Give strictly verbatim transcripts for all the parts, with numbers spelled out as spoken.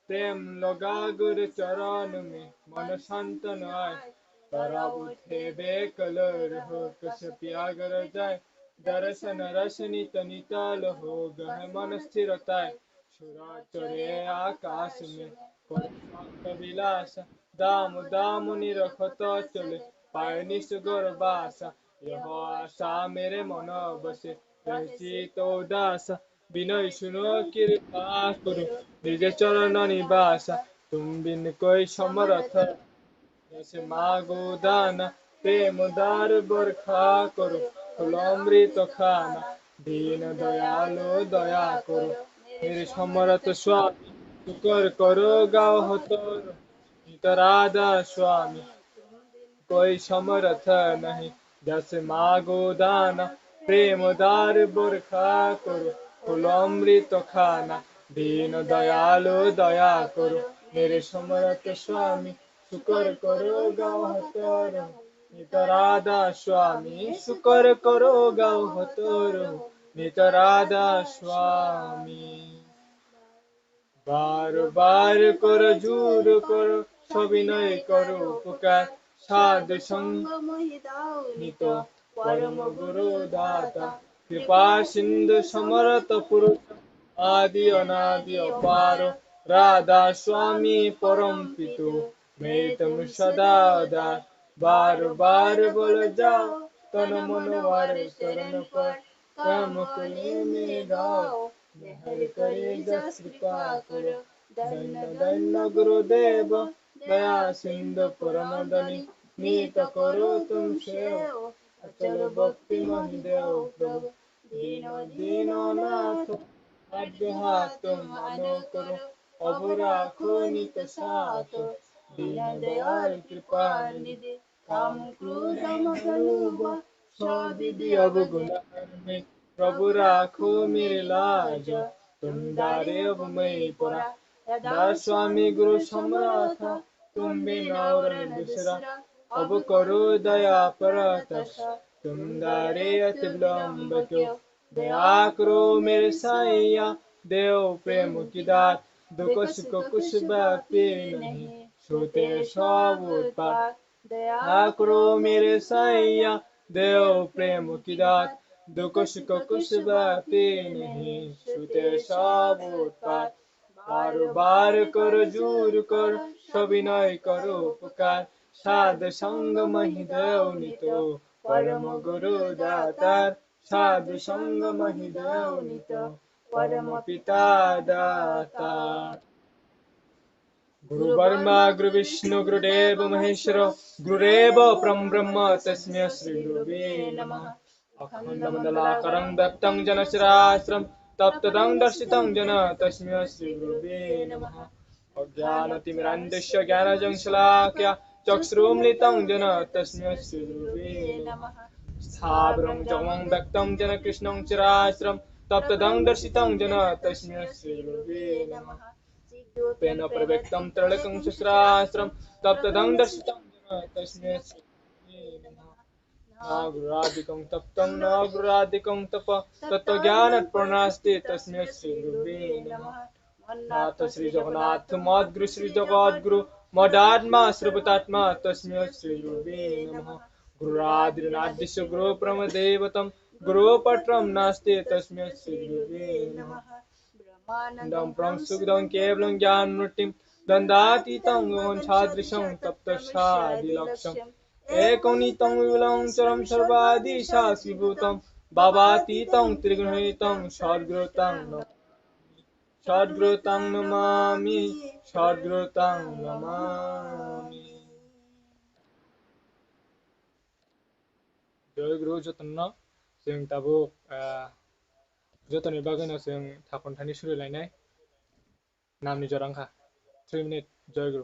प्रेम लगा गुरु चरण में, मन शांत न आए। तड़प उठे बेकल रहो, कश्यप आगर जाए। दर्शन रस नित नितल हो, गहन मन स्थिरताए। छुरा चढ़े आकाश में, करे शंख विलास। दाम दाम निरखत चले, पाए निसगर बास। यह आशा मेरे मन बसे, रहे चित उदास। विनय सुनो कृपा करो, निज चरण निवास। तुम बिन कोई समर्थ, जैसे मांगो दाना, प्रेम धार बरखा करो, फूल अमृत खाना। दीन दयालु दया करो, मेरे समर्थ स्वामी, शुक्र करो गाओ हतोर। नित राधा स्वामी, कोई समर्थ नहीं, जैसे मांगो दाना। प्रेम धार बरखा करो, फूल अमृत खाना। दीन दयालु दया करो, मेरे समर्थ स्वामी, शुक्र करो गाओ हतोर। नित राधा स्वामी, शुक्र करो गाओ हतोर। नित राधा स्वामी। বার বার কর জোর কর, সবিনয় কর উপকার। সাধু সঙ্গ মহি দাও নিত, পরম গুরু দাতা। কৃপা সিন্ধু সমর্থ পুরুষ, আদি অনাদি অপার। রাধা স্বামী পরম পিতু, মেতম সদা উদার। বার বার বল যাও, তন মন আর চরণ পর। কাম করে মে গাও, মেহর করে যশ কৃপা করো। ধন্য ধন্য গুরুদেব, দয়া সিন্ধু পরম ধনী। নিত করো তুম সেও, অচল ভক্তি মহি দেও প্রভু। দীন দীন নাথ, আজ্ঞা হাত তুম মানো করো। অব রাখো নিত সাথ, দীন দয়াল কৃপা নিধি। काम क्रोध मद लोभ, सदिदि अवगुण कर्मे। प्रभु राखो मेरी लाज, तुम डारे अब मैं परा। राधा स्वामी गुरु समर्थ, तुम बिन और न दूसरा। अब करो दया परतश, तुम डारे अति विलंब क्यों। दया करो मेरे साईया, देव प्रेम की दात। दुख सुख कुछ बापी नहीं, छूटे सब उत्पात। दया करो मेरे साईया, देव प्रेम की दात। दुख सुख कुछ बापी नहीं, छूटे सब उत्पात। बार बार कर जूर कर, सविनय करो पुकार। साध संग मही देव नितो, परम गुरु दातार। साधु संग मही देव नित, परम पिता दाता। गुरु ब्रह्मा गुरु विष्णु गुरु देव महेश्वर, गुरुदेव परम ब्रह्म तस्मै श्री गुरुवे नमः। अखंड मंडलाकारं व्याप्तं जन चराचरं, तत्पदं दर्शितं जन तस्मै श्री गुरुवे नमः। अज्ञानतिमिरान्धस्य ज्ञानाञ्जनशलाकया, चक्षुरुन्मीलितं जन तस्मै श्री गुरुवे नमः। स्थावरं जंगमं व्यक्तं जन कृष्णं चराचरं, तत्पदं दर्शितं जन तस्मै श्री गुरुवे नमः। चिद्रूपेण प्रव्यक्तं त्रिलोकं सचराचरं, तत्पदं दर्शितं जन तस्मै श्री गुरुवे नमः। न गुरुरादिकं तप्तं न गुरुरादिकं तप, तत्त्वज्ञानात् परं नास्ति तस्मै श्री गुरुवे नमः। मन्नाथ श्री जगन्नाथ मद्गुरु श्री जगद्गुरु, मदात्मा सर्वभूतात्मा तस्मै श्री गुरुवे नमः। गुरुरादिरनादिश्च गुरु परम देवतं, गुरु परं नास्ति तस्मै श्री गुरुवे नमः। ब्रह्मानन्दं परं सुखदं केवलं ज्ञानमूर्तिं, द्वन्द्वातीतं गगनसदृशं तप्तस्यादिलक्ष्यम्। एकं नित्यं विमलं चरं सर्वादिशाश्रिभूतं, भावातीतं त्रिगुणरहितं सद्गुरुं तं नमामि। सद्गुरुं तं नमामि। सद्गुरुं तं Namami. Joy Guru jotono, chwng tabuk, ah, jotoni bagwino chwng thakhon thani suri lainai. Namni jora wngkha three minute, Joy Guru.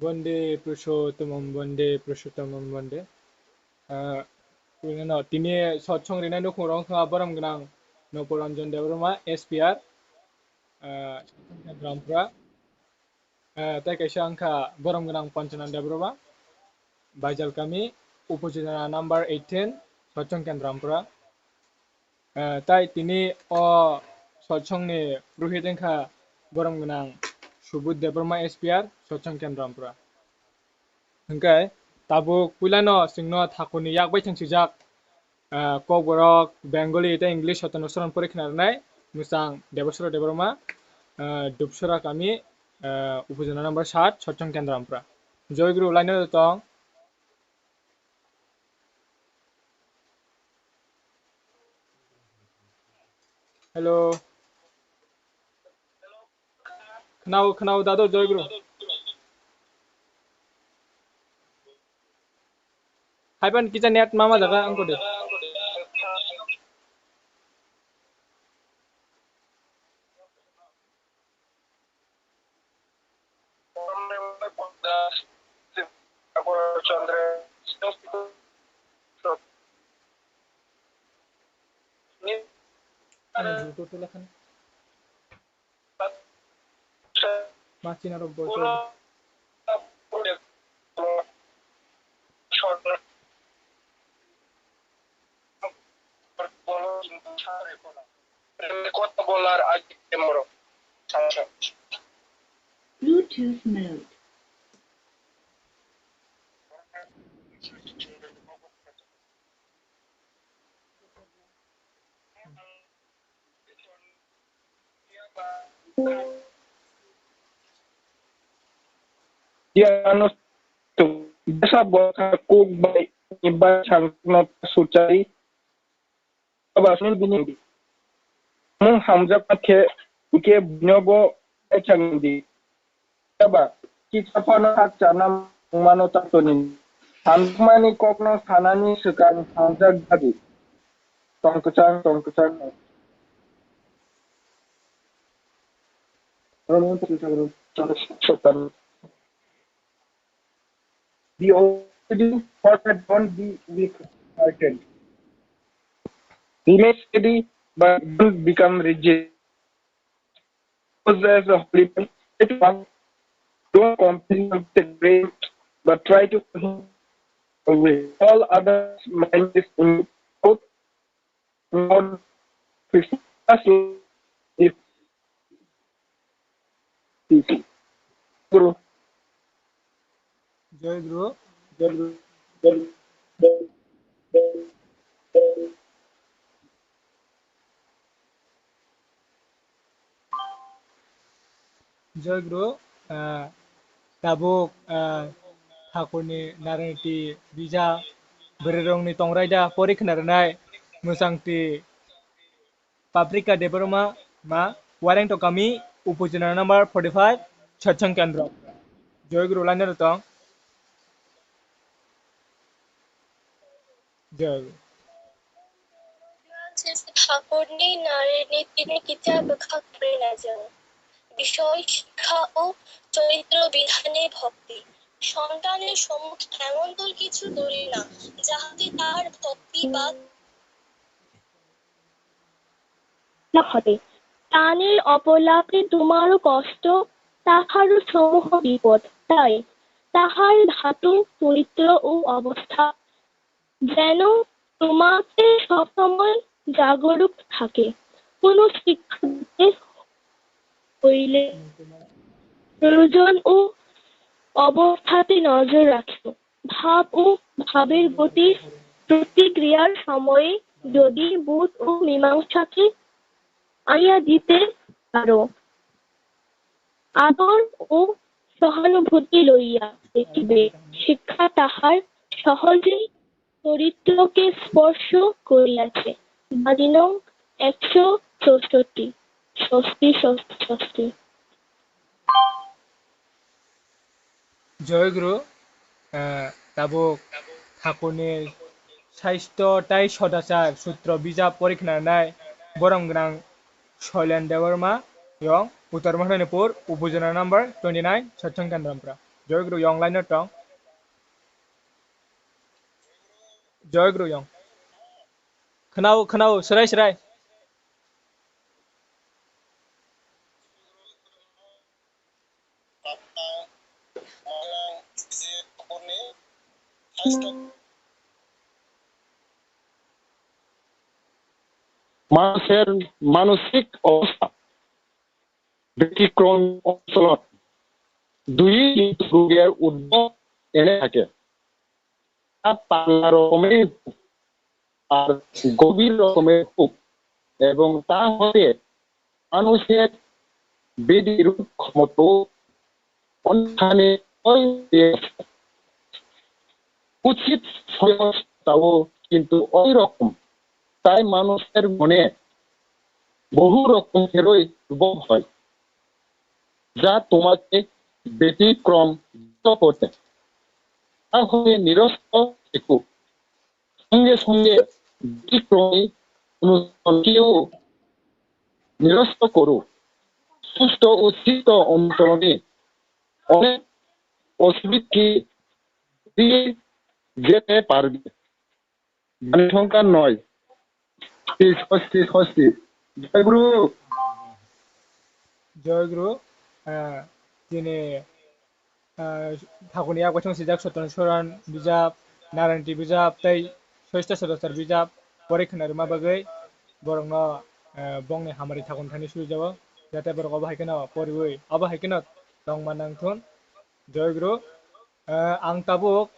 Bonde Purushottomam, Bonde Purushottomam, Bonde. Ah, puilano tini sotsong rinai nukhung rok wngkha borom gwnang Noporanjan Debbarma, S P R, ah, Rampura. Ah, tai kaisa wngkha borom gwnang Panchana Debbarma, Baijal Kami, Upojila number eighteen, Sotsong Kendra Rampura. Ah, tai tini o sotsongni purohit wngkha borom gwnang Subudh Debbarma S P R, Sotsong Kendra Rampura. Hwnkhe tabuk puilano chwngno thakurni yak bai thang swijak, ah, Kokborok, Bengali tei English sotongo soron pore khna rwnai mwchang Debaswra Debbarma, ah, Dupswra Kami, ah, Upojila number sat, Sotsong Kendra Rampura. Joy Guru, line-o tong. Hello. Khwnao, khwnao, Dado, Joy Guru. Haiban kisa net mama jaga angkode. Ani Bluetooth tula khan. Ma china rok bo. Bluetooth mode. Diano tu desa bokha kuk bai ni bai sangno suchai. Aba sunil bini di. Mung hamjak khe ke bino bo bai chang di. Eba, kisa phano hakchana mungmano tatoni. Hamjakmani kokno sanani swkang hamjak dabi. Tong kwchang, tong kwchang. Be already forward, don't be weak-hearted. Remain steady, but don't become rigid. Moses, the holy man, said to us, "Don't complain of the grain, but try to find a way. All others mind is in both, not Christmas is Guru." Joy Guru. Joy Guru. Joy Guru, ah, tabuk, ah, Thakurni Naraniti Bija bwrwirokni tongraida pori khna rwnai mwchangtwi Paprika Debbarma, ma, Wareng Tokami, Upojila number forty-five, Satsang Kendra. Joy Guru, line-o tong. Joy Guru. Thakurni Naranitini kitap bwkha kori najao. Bishoy shikkha o choritro bidhane bhokti. Sontaner sommukhe emon dol kichu kori na, jahate tar bhokti ba ঘটে। প্রাণীর অপলাপে তোমারও কষ্ট, তাহারও সমূহ বিপদ। তাই তাহার ধাতু, চরিত্র ও অবস্থা যেন তোমাকে সবসময় জাগরুক থাকে। কোনো শিক্ষা দিতে হইলে প্রয়োজন ও অবস্থাতে নজর রাখিও। ভাব ও ভাবের গতির প্রতিক্রিয়ার সময়ে যদি বোধ ও মীমাংসাকে আনিয়া দিতে পারো, আদর ও সহানুভূতি লইয়া দেখিবে, শিক্ষা তাহার সহজেই চরিত্রকে স্পর্শ করিয়াছে। বাণী নং একশো চৌষট্টি। স্বস্তি, স্বস্তি, স্বস্তি। Joy Guru, eh, tabuk Thakurni Saisto tai Sodachar Sutro bijap pori khna rwnai borom gwnang Soilen Debbarma yong Uttar Maharanipur, Upojila number twenty-nine, Satsang Kendra Rampura. Joy Guru, yong line o tong. Joy Guru, yong. Khwnao, khwnao, swrai, swrai. মানুষের মানসিক অবস্থা ব্যতিক্রম অঞ্চলত দুই কিন্তু রোগের উদ্ভব এনে থাকে। তা পাতলা রকমের হোক আর গভীর রকমের হোক, এবং তা হতে মানুষের বেদি রূপ ক্ষমতাও অনেকখানি হয়ে গেছে। উচিত সমস্যাও কিন্তু ওই রকম। তাই মানুষের মনে বহু রকমেরই প্রভাব হয়, যা তোমাকে ব্যতিক্রম করতে। তাহলে নিরস্ত থেকো। সঙ্গে সঙ্গে ব্যতিক্রমী অনুচরণকেও নিরস্ত করো। সুস্থ ও চিত্ত অনুচরণে অনেক অসুবিধা দিয়ে যেতে পারবে। মানে সংখ্যা নয়। Hostis, hostis, hostis. Joy Guru. Joy Guru. Ah, tini, ah, thakuni yak baithang swijak Sotton Soran bijap, Naranti bijap, tei Soista Sodasar bijap, pore khna rwma bagwi borokno, ah, bongni hamari thakun thani swijao, jate borok obo hai kheno poriwi, obo hai kheno tongma nangthun. Joi Guru. Ah, ang tabuk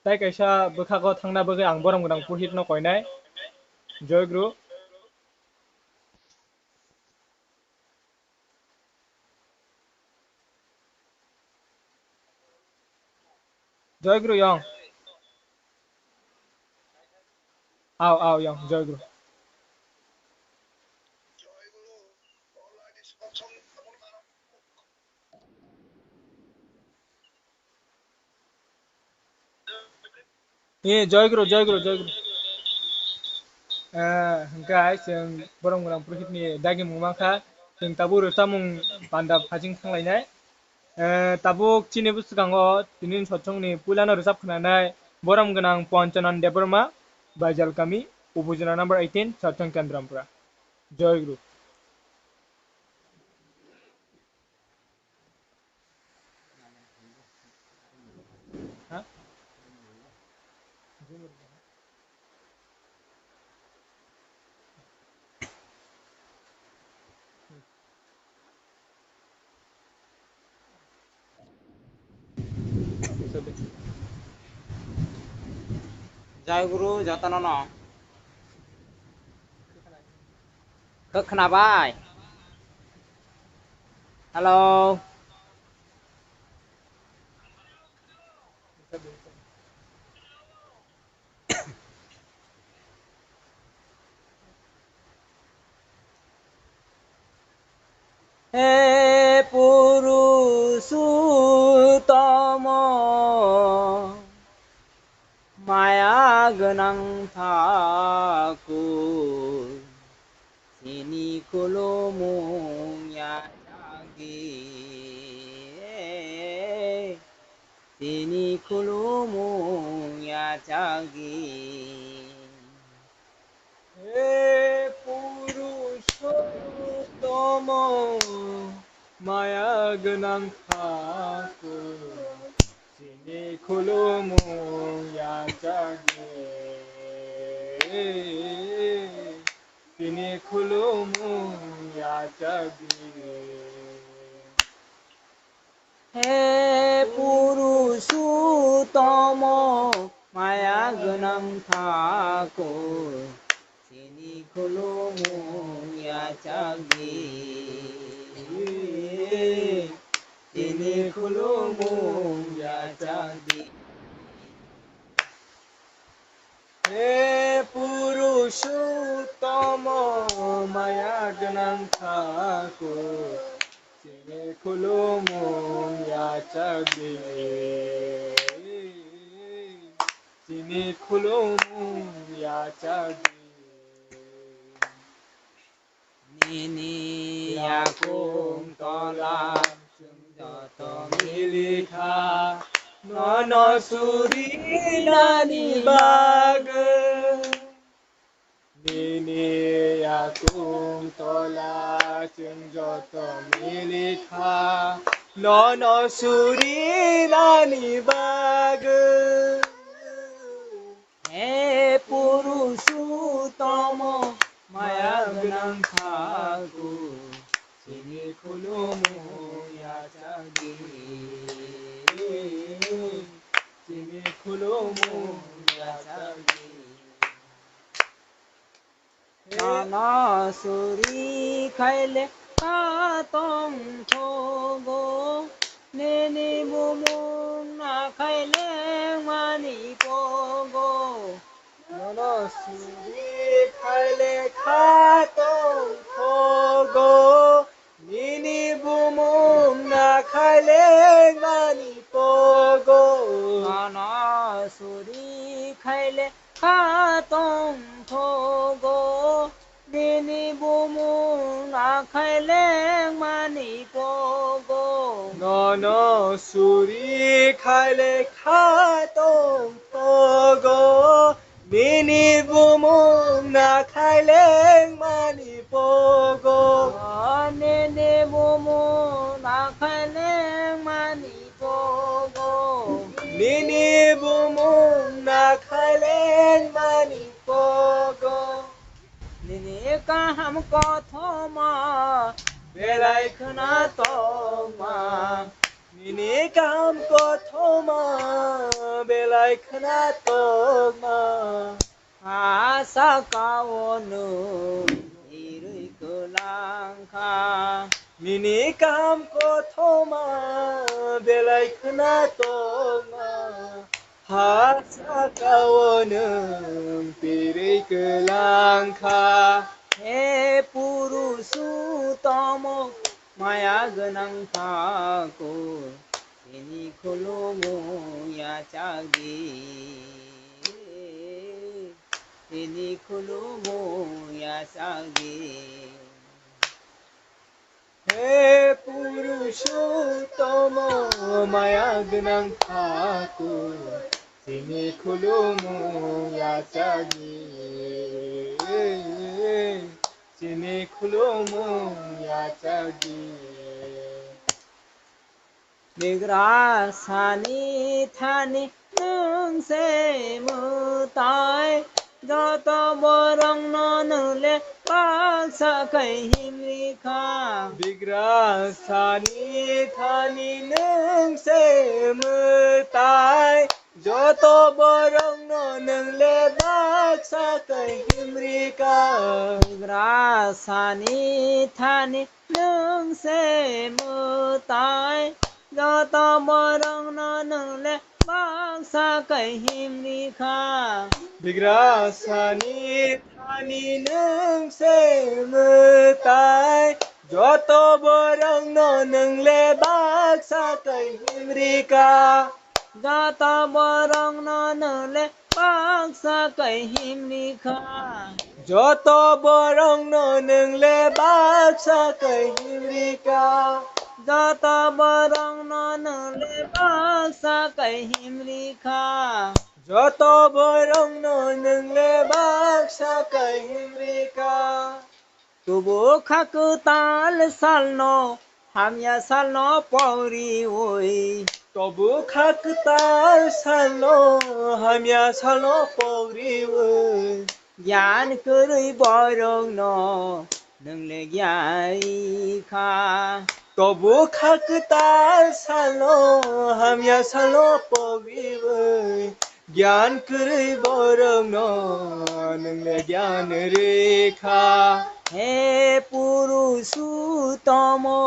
tai kaisa bwkhago thangna bagwi ang borom gwnang puhitno koinai. Joi Guru. Joi Guru yong. Ao, ao, yong, Joi Guru. Eh, Joi Guru, Joi Guru, Joi Guru. Eh, hwnkhe hai chwng borom gwnang purohitni dagimung mankha, chwng tabuk rwchapmung panda phajing thanglainai. Eh, tabuk chini bwskango tini satsongni puilano rwchap khwnanai borom gwnang Ponchanan Debbarma, Baijal Kami, Upojila number eighteen, Satsong Kendrampura. Joi Guru. Jai Guru jotono no. Khe khnabai? Hello. He Purusottomo, maya gwnang Thakur, chini khulumung yachakdi, chini khulumung yachakdi. He Purusottomo, maya gwnang Thakur, chini khulumung yachakdi, chini khulumung yachakdi. He Purusottomo, maya gwnang Thakur, chini khulumung yachakdi, chini khulumung yachakdi. He Purusottomo, maya gwnang Thakur, chini khulumung yachakdi, chini khulumung yachakdi. Nini yakung tola chwng Joto milikha nono surinani bagwi. Nini yakung tola chwng joto milikha nono surinani bagwi. He Purushottama, maya gwnang Thakur, chini khulumung yachakdi, chini khulumung yachakdi. Nono suri khaile kha tongthogo, nini bumung nakhai lengmani pogo. Nono suri khaile kha tongthogo, nini bumung nakhai lengmani pogo. Nono suri khaile kha tongthogo, nini bumung nakhai lengmani pogo. Nono suri khaile kha tongthogo, nini bumung nakhai lengmani pogo. Nini bumung nakhai lengmani pogo. Nini bumung nakhai lengmani pogo. Nini kaham kothoma belai khna tongma. Nini kaham kothoma belai khna tongma. Ha sakao nwng birwi kwlangkha. Nini kaham kothoma belai khna tongma. Ha sakao nwng birwi kwlangkha. He Purushottama, maya gwnang Thakur, chini khulumung yachakdi, chini khulumung yachakdi. He Purushottama, maya gwnang Thakur, chini khulumung yachakdi, chini khulumung yachakdi. Bigrasani thani nwng se mwtai, joto borokno nwng le baksa khai himrikha. Bigrasani thani nwng se mwtai, joto borokno nwng le baksa khai himrikha. Bigrasani thani nwng se mwtai, joto borokno nwng le baksa khai himrikha. Bigrasani thani nwng se mwtai, joto borokno nwng le baksa khai himrikha. Joto borokno nwng le baksa khai himrikha. Joto borokno nwng le baksa khai himrikha. Joto borokno nwng le baksa khai himrikha. Joto borokno nwng le baksa khai himrikha. Tobo kha kwtal salno, hamya salno pogriwi. Tobo kha kwtal salno, hamya salno pogriwi. Gyan kwrwi borokno nwng le gyan rikha. Tobo kha kwtal salno, hamya salno pogriwi. Gyan kwrwi borokno nwng le gyan rikha. He Purushottama,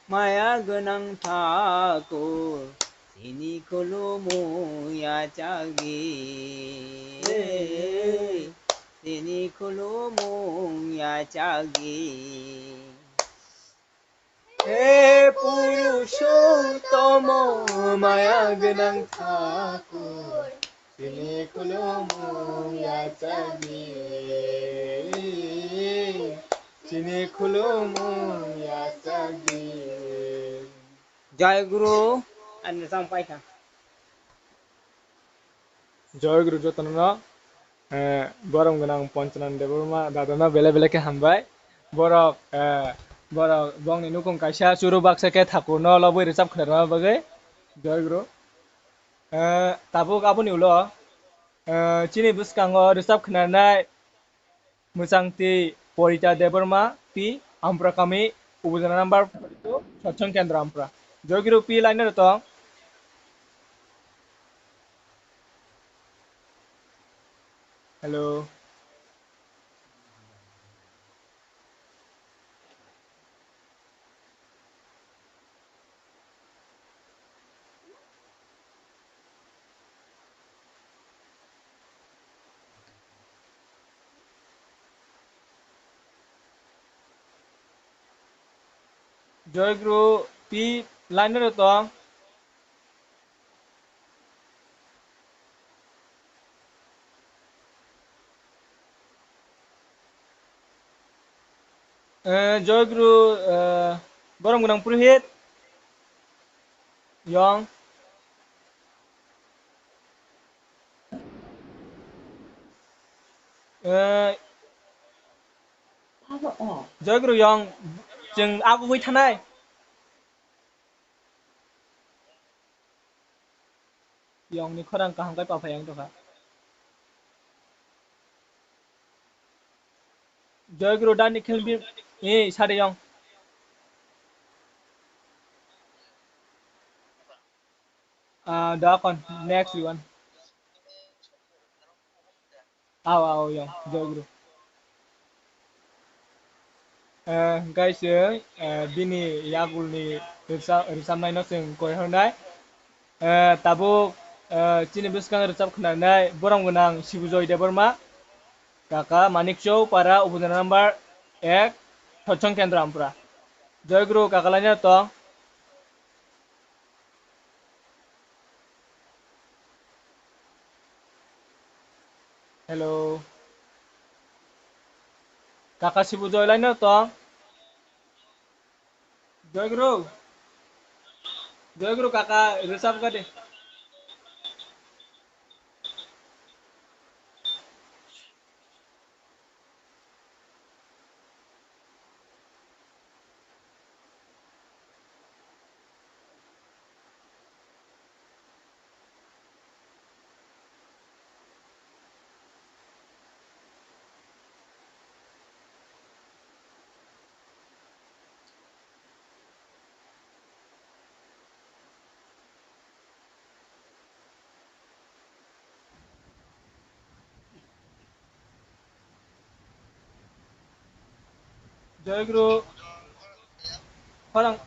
maya gwnang Thakur, chini khulumung yachakdi, chini khulumung yachakdi. He Purushottama, maya gwnang Thakur, chini khulumung yachakdi, chini khulumung yachakdi. Jai Guru, ani sam paikha. Joy Guru jotono, eh, borom gwnang Ponchanan Debbarma dadano belai belai khe hambai. Borok, eh, borok bongni nukung kaisa churu baksa khe thakurno lobwi rwchap khnarwna bagwi. Joy Guru. Eh, tabuk aboni ulo, eh, chini bwskango rwchap khnarnai Mwchangtwi Porita Debbarma tei Ampra kami, ubojana number forty-two, Satsang Kendra Ampra. Joy Guru P line ro tong. Hello. Joy Guru P line ro tong. Eh, Joy Guru, eh, borom gwnang Purohit. Yong. Eh, Joy Guru Yong, chwng agugwi thanai. Yongni khorang kaham khe paphai ang tongkha. Joy Guru Dani Khilbi, eh, sade Yong. Ah, da kon, next one. Aw, aw, Yong, Joy Guru. Eh, guys, eh, eh, bini yagulni rwcha-, rwchapnaino chwng koi hornai. Eh, tabuk, eh, chini bwskang rwchap khwnanai borom gwnang Sibujoy Debbarma, kaka Manikchou para, ubojana number ek, Thochong Kendra Ampra. Joy Guru, kaka laina tong. Hello. Kaka Sibujoy laino tong. Joy Guru. Joy Guru kaka rwchap kha de. Joy Guru. Khorang.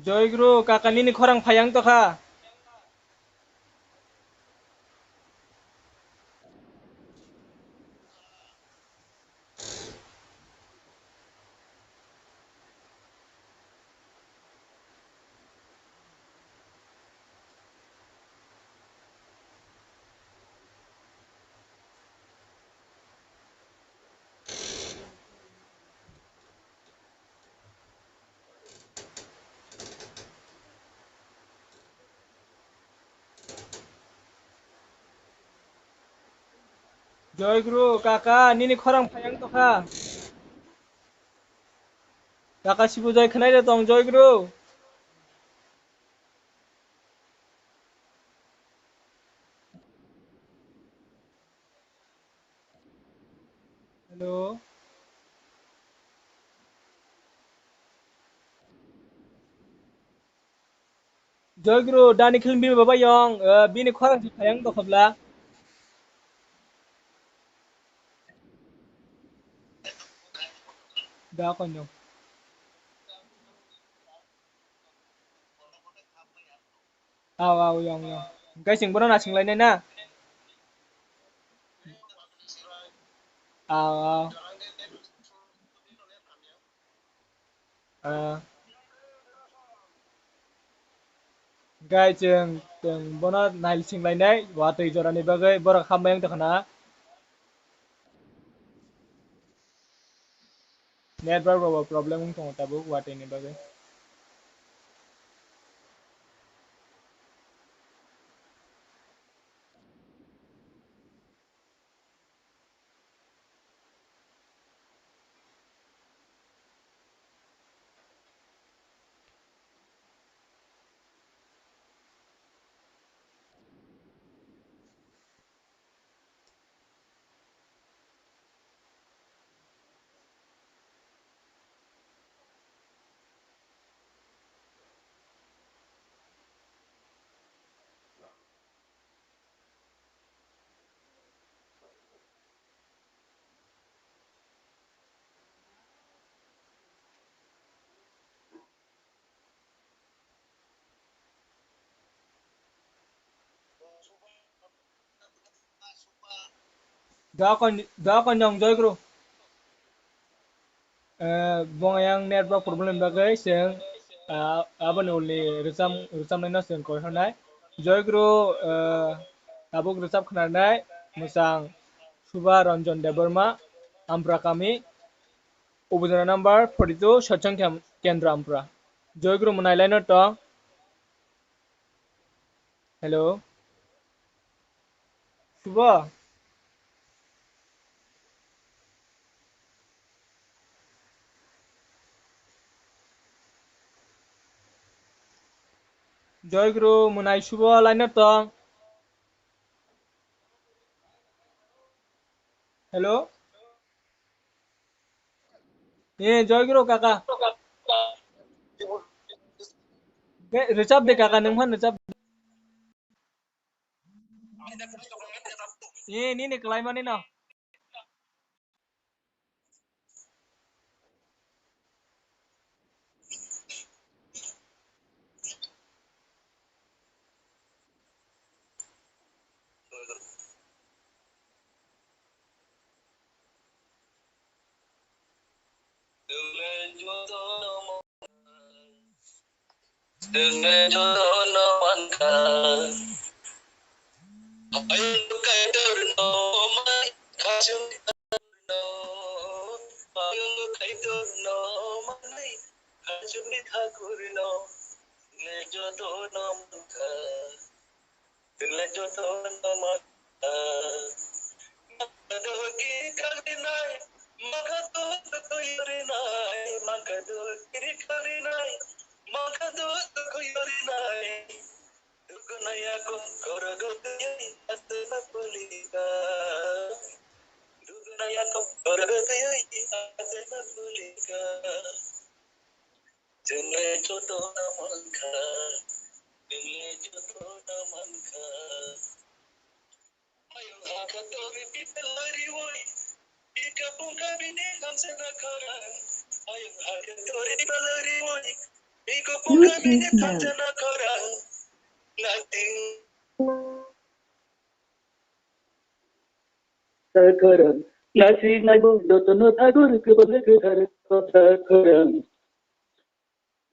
Joy Guru, kaka nini khorang phai ang tokha. Joy Guru, kaka, nini khorang phai ang tokha. Kaka Sibujoy khwnai de tong, Joy Guru. Hello. Joy Guru, Dani Khilbi Baba Yong, eh, bini khorang si phai ang tokha bla. Da kon jong. Aw, aw, yong, yong. Hwnkhe chwng bono naisinglainai na? Aw, aw. Ah. Hwnkhe chwng, chwng bono naisinglainai, watwi jorani bagwi borok hambai wng tongkha na? Network rok bo problem wng tongo tabuk watwi ni bagwi. Doa kon, doa kon jong joy guru. Eh, bong yang network problem bagwi chwng, ah, aboni ulni rwcham-, rwchamnaino chwng koi hwnai. Joy guru, eh, tabuk rwchap khwnanai mwchang Suba Ranjan Debbarma, Ampra kami, ubojona number forty two, Satsang Kem-, Kendra Ampra. Joy guru mwnai laino tong. Hello. Suba. Joy guru, mwnai Suba laino tong. Hello. Eh, joy guru kaka. Ke, rwchap de kaka, nwng phan rwchap. Eh, nini kwlaimani no. Chwngle joto no mankha, chwngle joto no mankha. Ayang hakha tori pita lari woi, pika pungka bini hamsa na kharang. Ayang hakha tori pita lari woi, pika pungka bini hamsa na kharang. Nothing. Sakharang, nasi naibo jotono thagur kebole kethar sakharang.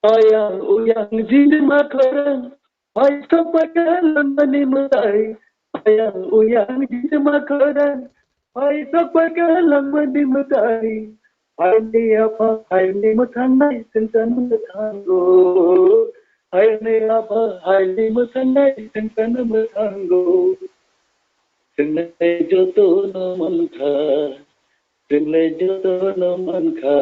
Ayang uyang jinde makharang, hai sokpaka langmani mwtai. Ayang uyang jinde makharang, hai sokpaka langmani mwtai. Haini apha, haini mwthangnai, chwng chano mwthango. Haini apha, haini mwthangnai, chwng chano mwthango. Chwngle joto no mankha, chwngle joto no mankha.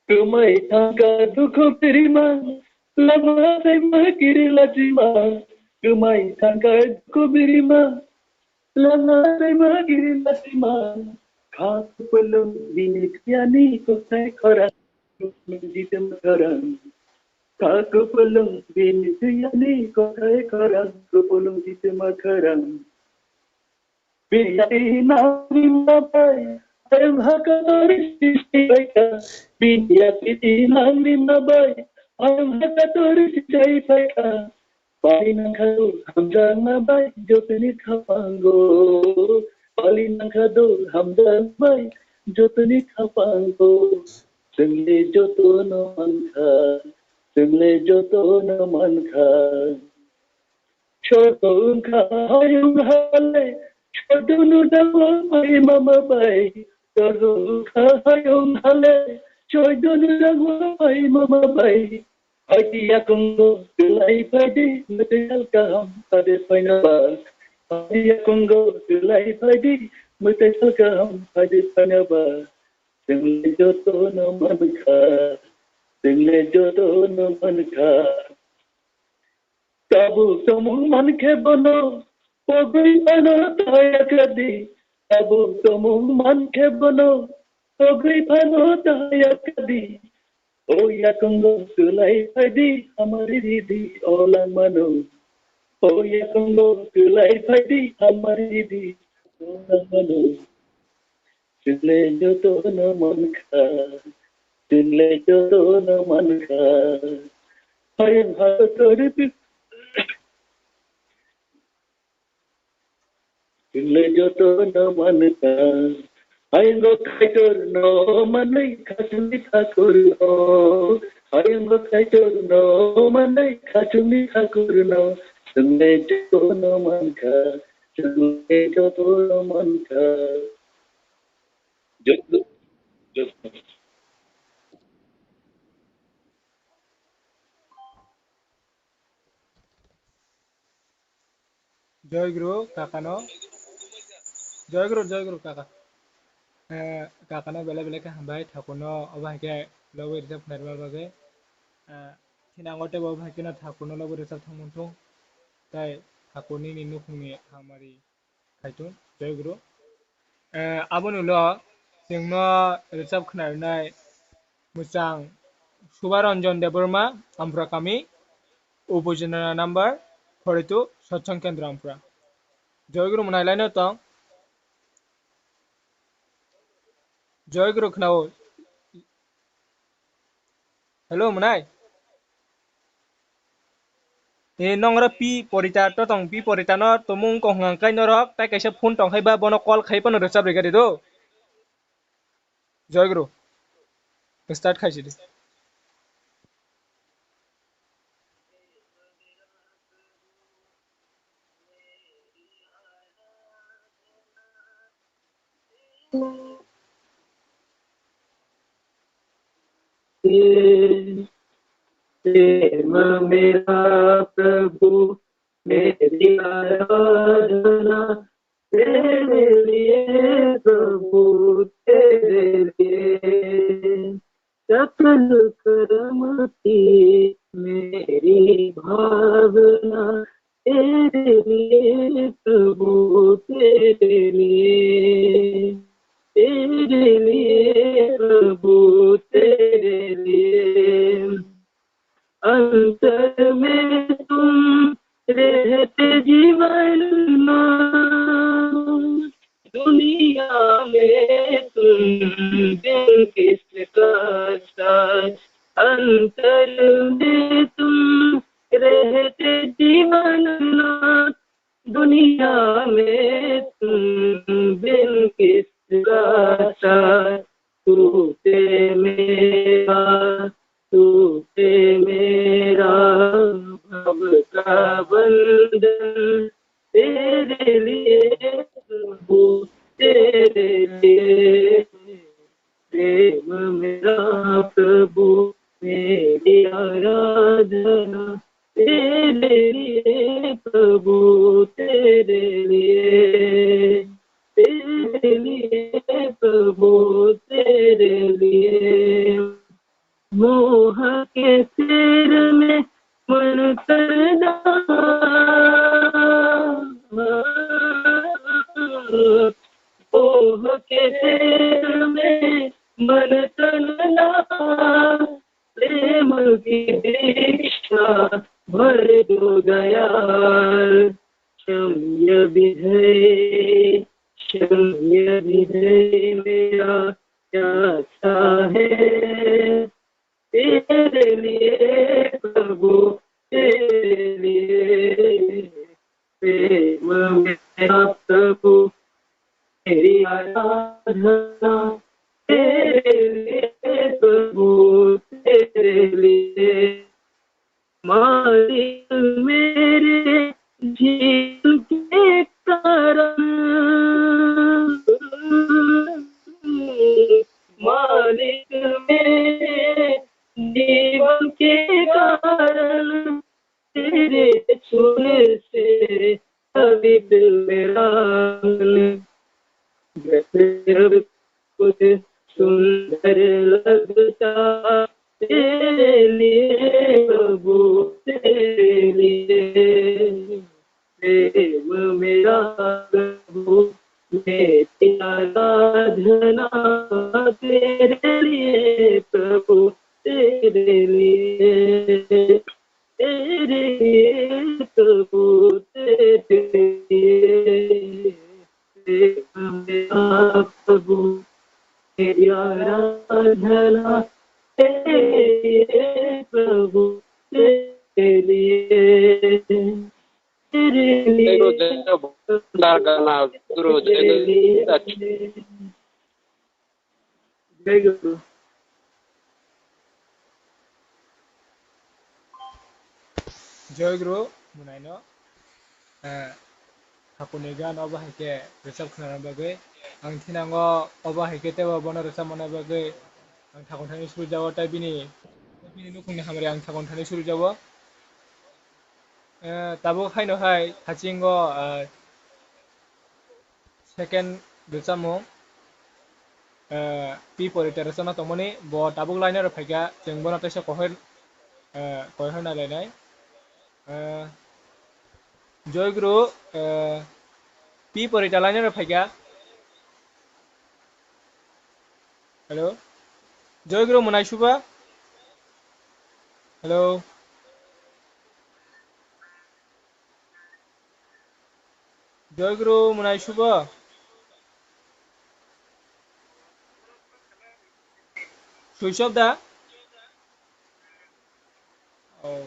Kwmai thangkha dukhu birima, lama saima kiri lachima. Kwmai thangkha dukhu birima, lama saima kiri lachima. Kha kupulung bini thuyani kothai khorang, jitim khorang. Kha kupulung bini thuyani kothai khorang, kupulung jitim khorang. Bini yakni nangni mabai, ayang hakatori sisai paika. Bini yakni nangni mabai, ayang hakatori sisai paika. Pali nangkha do hamjakma bai jotoni khapango. Pali nangkha do hamjakma bai jotoni khapango. Chwngle jotono mankha, chwngle jotono mankha. Chorto wngkha hayung hale, chortono dangwa bai mama bai. Chorto wngkha hayung hale, chortono dangwa bai mama bai. Phaidi yakungo kwlai phaidi, mwtai sal kaham phaidi phaina ba. Phaidi yakungo kwlai phaidi, mwtai sal kaham phaidi phaina ba. Chwngle jotono mankha, chwngle jotono mankha. Tabuk tomung mankhe bono, pogwi phano thaya kadi. Tabuk tomung mankhe bono, pogwi phano thaya kadi. O yakungo kwlai phaidi, hamari ridi, o langmano. O yakungo kwlai phaidi, hamari ridi, o langmano. Chwngle jotono mankha, chwngle jotono mankha. Hayung hator pi-, chwngle jotono mankha. Hayungo Kaitorno manwi khachungni thakurno. Hayungo Kaitorno manwi khachungni thakurno. Chwngle jotono mankha, chwngle jotono mankha. Joto, joto. Joy Guru kakano. Joy Guru, Joy Guru kaka. Eh, kakano belai belai khe hambai, thakurno obo hai khe logwi rwchap khnarwma bagwi. Eh, thinango teibo obo hai kheno thakurno logwi rwchap thangmung thung. Tai thakurni ni nukhungni hamari. Khaitun, Joy Guru. Eh, aboni ulo chwngno rwchap khnarwnai mwchang Subaranjan Debbarma, Ampura kami, Upojila number forty two, Satsang Kendra Ampura. Joy Guru mwnai laino tong. Joy Guru khnao. Hello, mwnai. E, nongra pi porita to tong, pi porita no tomung kong hwnka kai norok, tai kaisa phone tong hai ba bono call khai phano rwchap rwgari do. Joy Guru. Start khai sidi. प्रेम मेरा प्रभु, मेरी आराधना, तेरे लिए प्रभु, तेरे लिए। सकल कर्म की मेरी भावना, तेरे लिए प्रभु, तेरे लिए, तेरे लिए प्रभु, तेरे लिए। अंतर में तुम रहते जीवन ना, दुनिया में तुम बिन किसका साथ। अंतर में तुम रहते जीवन ना, दुनिया में तुम बिन किसका साथ। तू ते मेरा, तू ते मेरा भव का बंधन, तेरे लिए प्रभु, तेरे लिए। प्रेम मेरा प्रभु, मेरी आराधना, तेरे लिए प्रभु, तेरे लिए। तेरे लिए प्रभु, तेरे लिए। मोह के फेर में मन तन ना, मोह के फेर में मन तन ना, प्रेम की दीक्षा भर दो दयाल। क्षम्य विधे, क्षम्य विधे मेरा क्या अच्छा है। तेरे लिए प्रभु, तेरे लिए। प्रेम मेरा प्रभु, तेरी आराधना तेरे लिए, प्रभु तेरे लिए। मालिक मेरे जीवन के कारण, मालिक मेरे जीवन के कारण, तेरे छूने से पवित्र मेरा मन। जैसे अब कुछ सुंदर लगता तेरे लिए, प्रभु तेरे लिए। प्रेम मेरा प्रभु, मेरी आराधना तेरे लिए, प्रभु तेरे लिए। तेरे लिए प्रभु, तेरे लिए। प्रेम मेरा प्रभु, मेरी आराधना तेरे लिए, प्रभु तेरे लिए। तेरे लिए। तेरे लिए। जय गुरु। Joy Guru, munaino, eh, hakuni gan obo hai khe rwchap khwnana bagwi. Ang thinango obo hai khe teibo bono rwchap mana bagwi ang thakon thani surijago, tei bini, bini nukhungni hamari ang thakon thani surijago. Eh, tabuk haino hai hachingo, eh, second rwchapmung, eh, P Porita rwchapna tongmani, bo tabuk line o phaikha, chwng bono teisa kohor, eh, kohor nailainai. Eh, Joy Guru, eh, P Porita line o phaikha. Hello? Joy Guru, mwnai suba? Hello? Joy Guru, mwnai suba? Switch off da? Oh.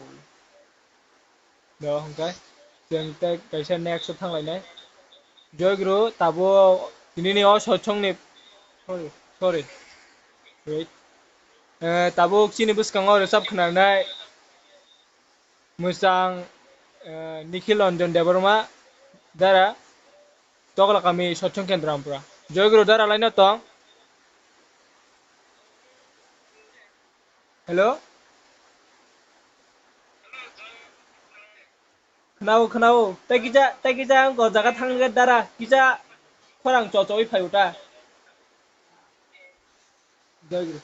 Do, hwnkhe. Chwng tei kaisa next o thanglainai. Joy Guru, tabo tinini o sochongni, sorry, sorry. Wait. Eh, tabuk chini bwskango rwchap khwnarnai mwchang, eh, Nikhil Ranjan Debbarma dara Tokla kami Sochong Kendra Ampura. Joy Guru dara laino tong. Hello? Khwnao, khwnao. Tei kisa, tei kisa ang o jaga thangwi dara kisa khorang chochoi phai uta. Joy Guru.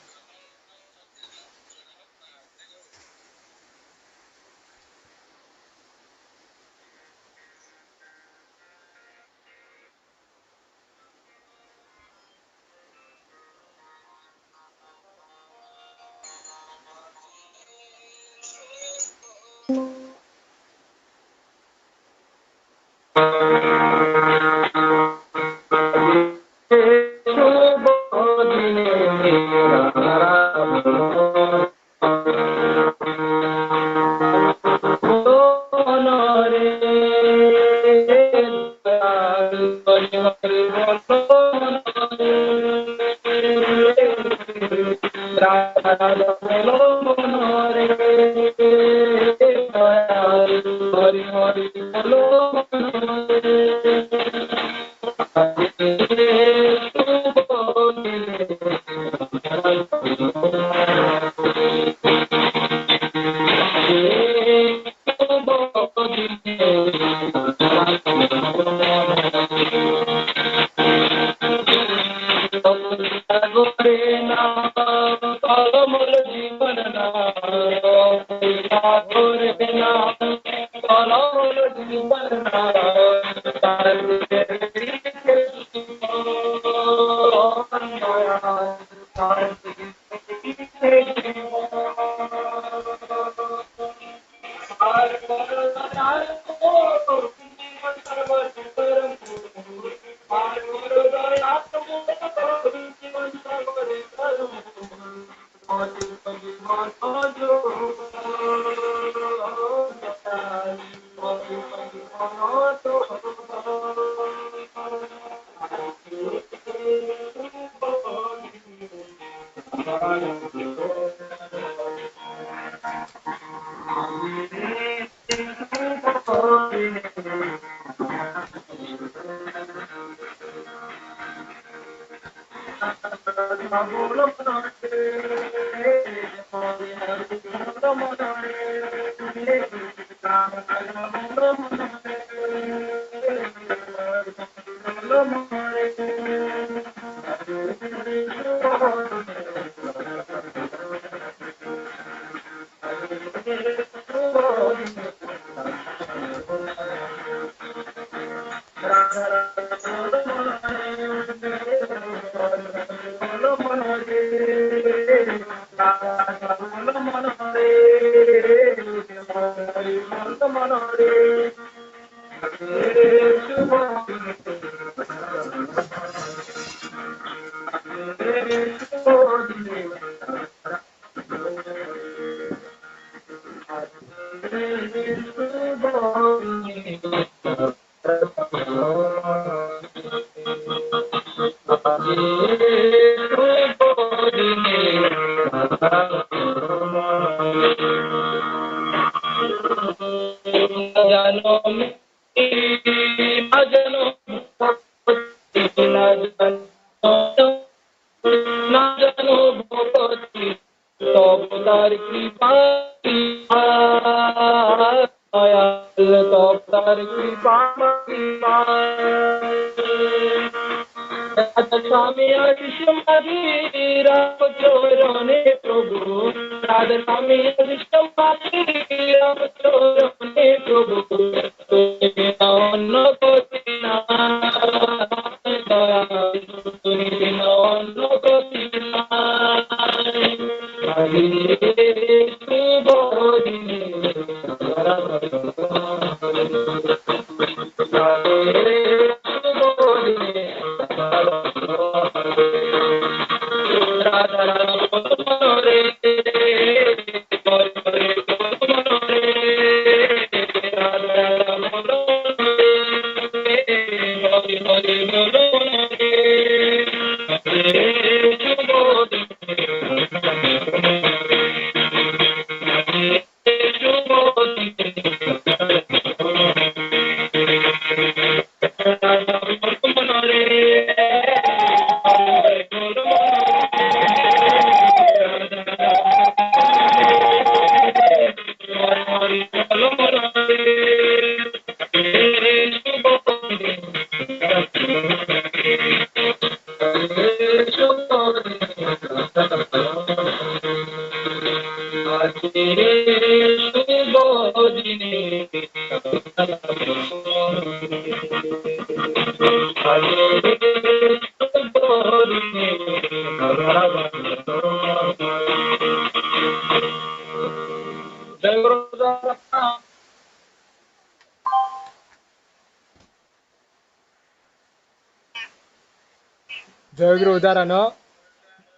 Joy Guru Dara no,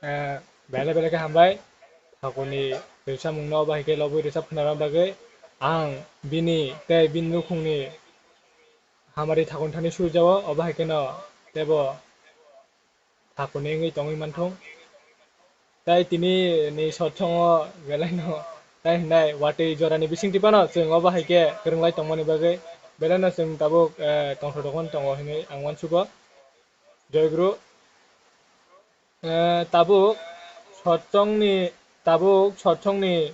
eh, belai belai khe hambai. Thakurni rwchapmung no bahai khe lobwi rwchap khna bagwi ang bini tei bini nukhungni hamari thakurni thani sujao, obo hai kheno teibo thakurni wngwi tongwi manthung. Tai tini ni sotsongo belai no tai hinai watwi jorani bising tipano chwng obo hai khe kwrwng lai tongmani bagwi belai no chwng tabuk, eh, tongthok tongmani tongo hinwi ang uansugo. Joy Guru. Eh, tabuk sotsongni, tabuk sotsongni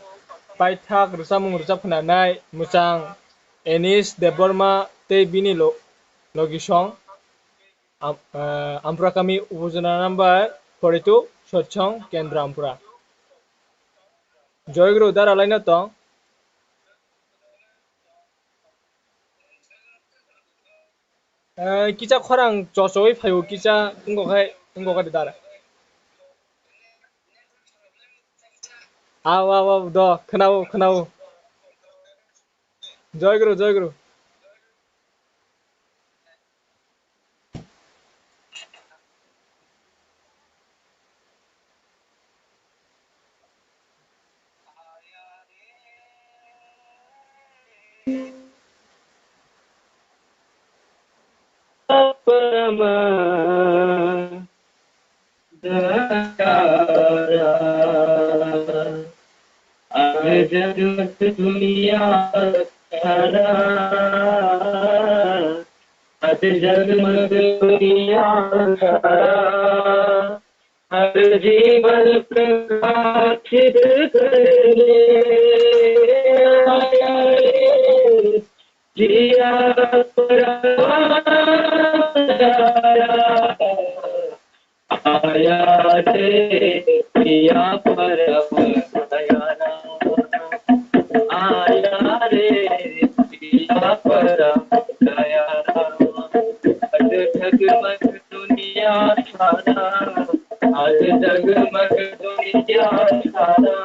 paithak rwchapmung rwchap khwnanai mwchang Anish Debbarma tei bini lo-, logisong. Am-, eh, Ampura kami, upojona number forty two, Sotsong Kendra Ampura. Joy Guru Dara laino tong. Eh, kisa khorang chochoi phaio, kisa wngkok hai, wngkok hai Dara. Aw, aw, aw, do, khwnao, khwnao. Joy Guru, Joy Guru. हर जगमग दुनिया सारा, हर जगमग दुनिया सारा, हर जीवन प्रकाशित करने आया रे, जिया पर आया। आया रे पिया परम दयारा, आया रे पिया परम दयारा। आज जगमग दुनिया सारा, आज जगमग दुनिया सारा,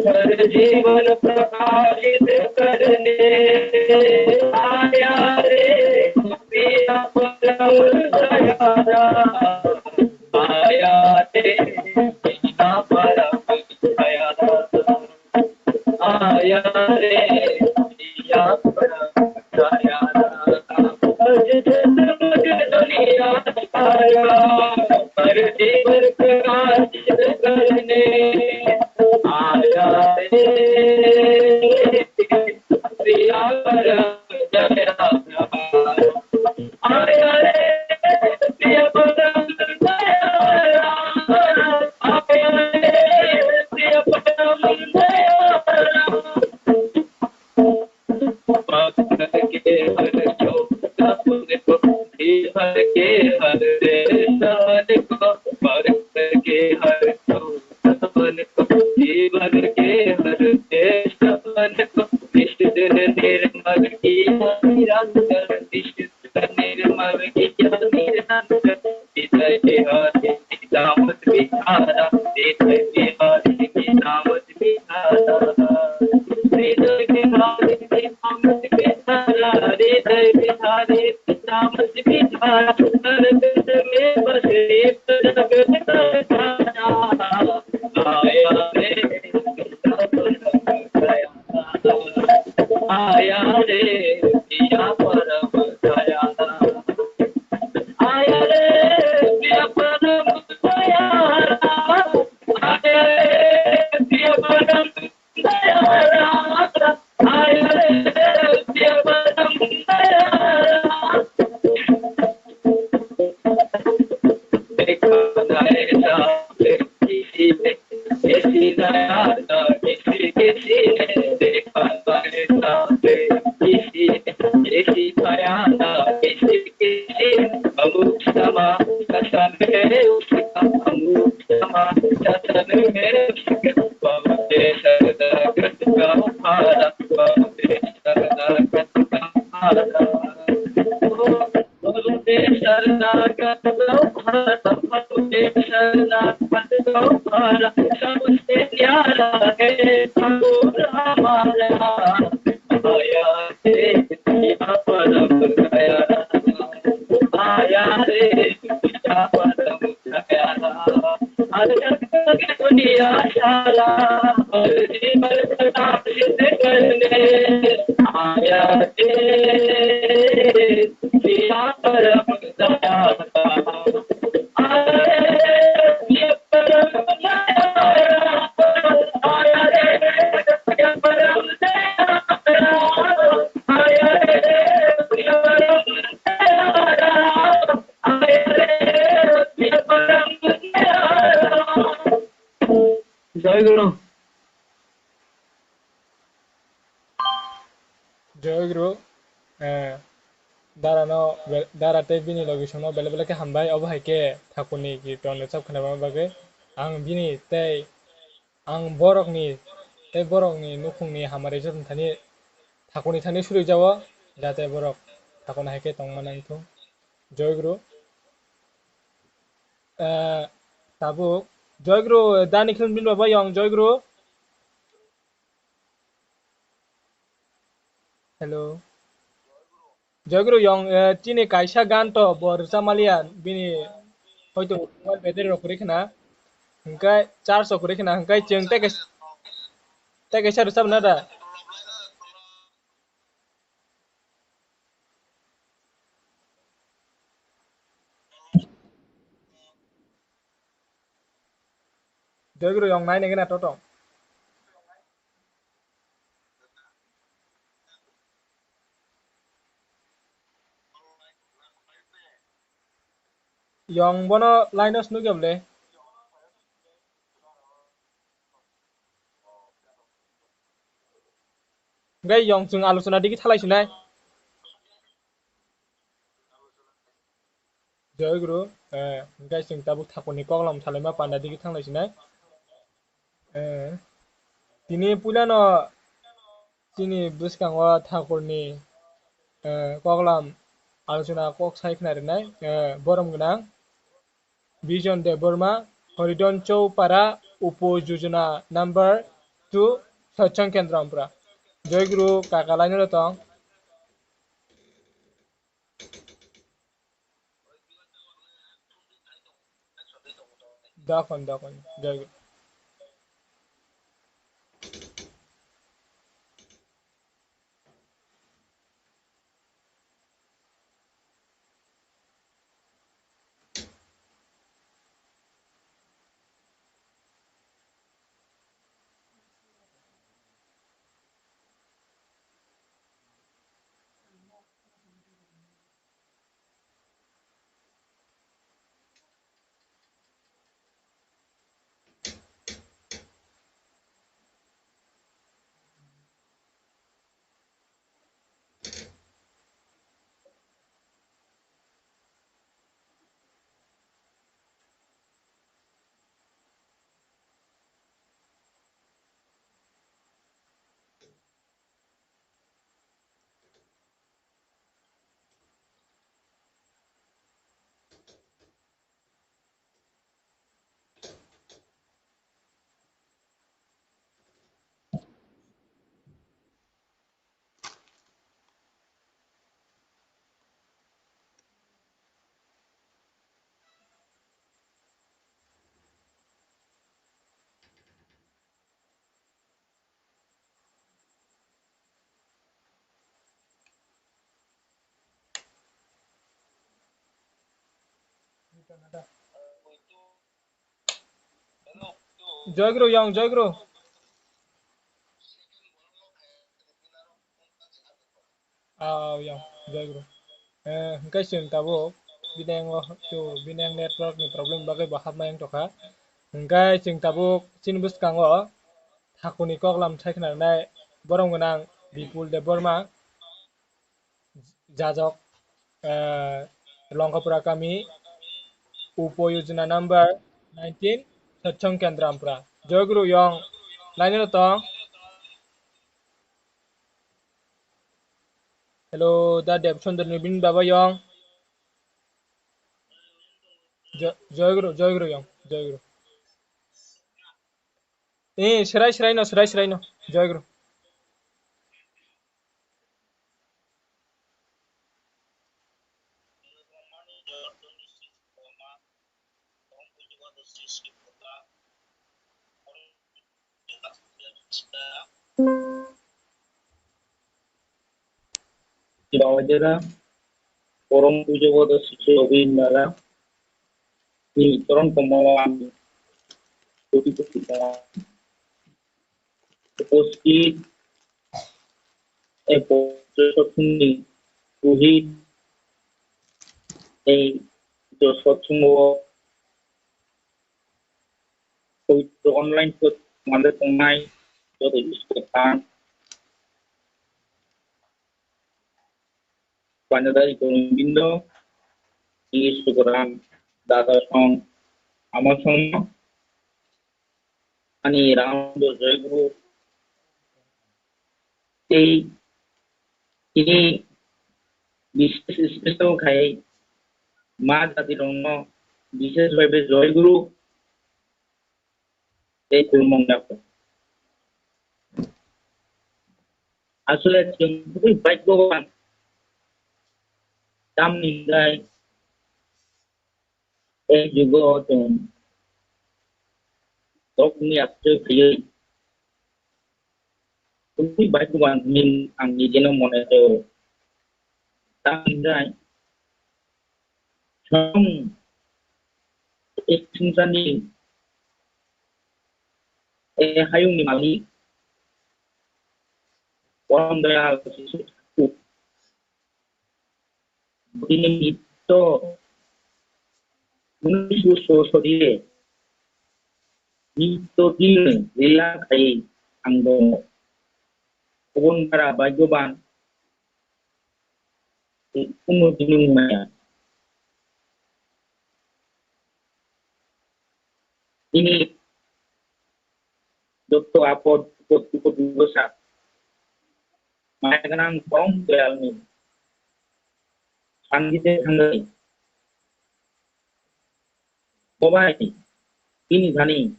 हर जीवन प्रकाशित करने आया रे पिया परम दयारा। आया रे पिया परम दयारा। आया रे पिया परम दयारा। आज जगमग दुनिया सारा, हर जीवन प्रकाशित करने आया रे पिया परम दयारा। आया रे पिया परम दयारा। आया रे पिया परम दयारा। पत्थर के हर छोटा पल को, जीवन के हर रेसा पल को, पत्थर के हर छोटा पल को, जीवन के हर रेसा पल को, निश्चल निर्मल किया निरंतर, निश्चल निर्मल किया निरंतर। हृदय विहारी चिंतामणि प्यारा, हृदय विहारी चिंतामणि प्यारा। हृदय विहारी चिंतामणि प्यारा, हृदय विहारी चिंतामणि प्यारा। हर दिल में बसे एक जगत का तारा। आया रे आया रे पिया परम दयारा। आया रे पिया परम दयारा। आया रे पिया परम दयारा। आया रे पिया परम दयारा। देखा ना ऐसा किसी ने, किसी ने आता किसी किसी ने, देखा ना ऐसा किसी ने, किसी का आता किसी किसी ने। अमुक समा का सन है उसका, अमुक समा का सन है उसका। बहुत सरदा गद का भारा, बहुत सरदा गद का भारा। सबसे शरणागत गौहर, सबसे शरणागत गौहर, सबसे प्यारा है ठाकुर हमारा। आया रे पिया परम दयारा, आया रे पिया परम दयारा। हर जगह दुनिया सारा, हर जीवन प्रकाशित करने आया रे पिया परम दयारा। आया रे पिया परम दयारा। आया रे पिया परम दयारा। आया रे पिया परम दयारा। জয় গুরু। জয় গুরু। আহ, dara no be-, dara tei bini logisong no belai belai khe hambai, obo hai khe thakurni kirton rwchap khwnama bagwi. Ang bini tei ang borokni tei borokni nukhungni hamari joto thani thakurni thani suri jao, jate borok thakurni hai khe tongma nang thung. Joy Guru. Eh, tabuk Joy Guru, dani khilum bin baba yong Joy Guru. Hello. Joy Guru yong, eh, chini kaisa gan to bo rwchapmaliya bini hoito mobile battery rok kwrwi khna. Hwnkhe charge rok kwrwi khna hwnkhe chwng tei kaisa, tei kaisa rwchapna da. Joy Guru, yong nai nengena toto. Yong bono line o snukya bole. Hwnkhe yong chwng alochona digi thalai sinai. Joy Guru, eh, hwnkhe chwng tabuk thakurni koklam salaima panda digi thanglai sinai. Eh, tini puilano chini bwskango thakurni, eh, koklam alochona kok sai khna rinai, eh, borom gwnang Bijon Debbarma, Horidon Choupara, Upo Yojana number two, Sachang Kendra Ampra. Joy Guru, kaka line o tong. Dakon, dakon, Joy Guru. Joy Guru, yong, Joy Guru. Ah, yong, Joy Guru. Eh, hwnkhe chwng tabuk bini ang o, to, bini ang network ni problem bagwi bo hapmai wng tongkha. Hwnkhe chwng tabuk chini bwskango thakurni koklam sai khna rwnai borom gwnang Bipul Debbarma. Jajok, eh, Longkapura kami, Upo Yojana number nineteen, Sachong Kendra Ampra. Joy Guru yong, line o tong. Hello, da Dev Chandra ni bini baba yong. Jo-, Joy Guru, Joy Guru yong, Joy Guru. Eh, serai serai no, serai serai no, Joy Guru. Bawaidera, Porom Pujo Bodo Sisi Obin Dara, Ni Toron Komala, Koti Koti Dara, Upasthit, e, Josothungni Purohit, e, Josothungo, Pawitro online khe mande tongnai joto Iskor tan. Panjadari Gobindo, English Sukuram, Dada Song, Ama Song, ani Ramdo Joy Guru, tei tini bishesh special khai ma jatirokno bishesh bhabe Joy Guru tei khulumung yapha. Asole chwng bwtwi bhagyaban, tamni hwnkhe tei jugo chwng tokni aswk phaiwi tongwi bhagyaban hwnwi ang nijeno mone khlaio. Tamni hwnkhe chwng tei swngcharni He hayungni malik, Porom Doyal Jisu Thakur, bini nitto, unisho sochori nitto din rila khai ang tongo. Kubun bara bhagyoban, kuno din maya. Ini Jotto apod, bipod, bipod, bipod sa. Maya gwnang Porom Doyalni sangite thangwi. Bobai, bini thani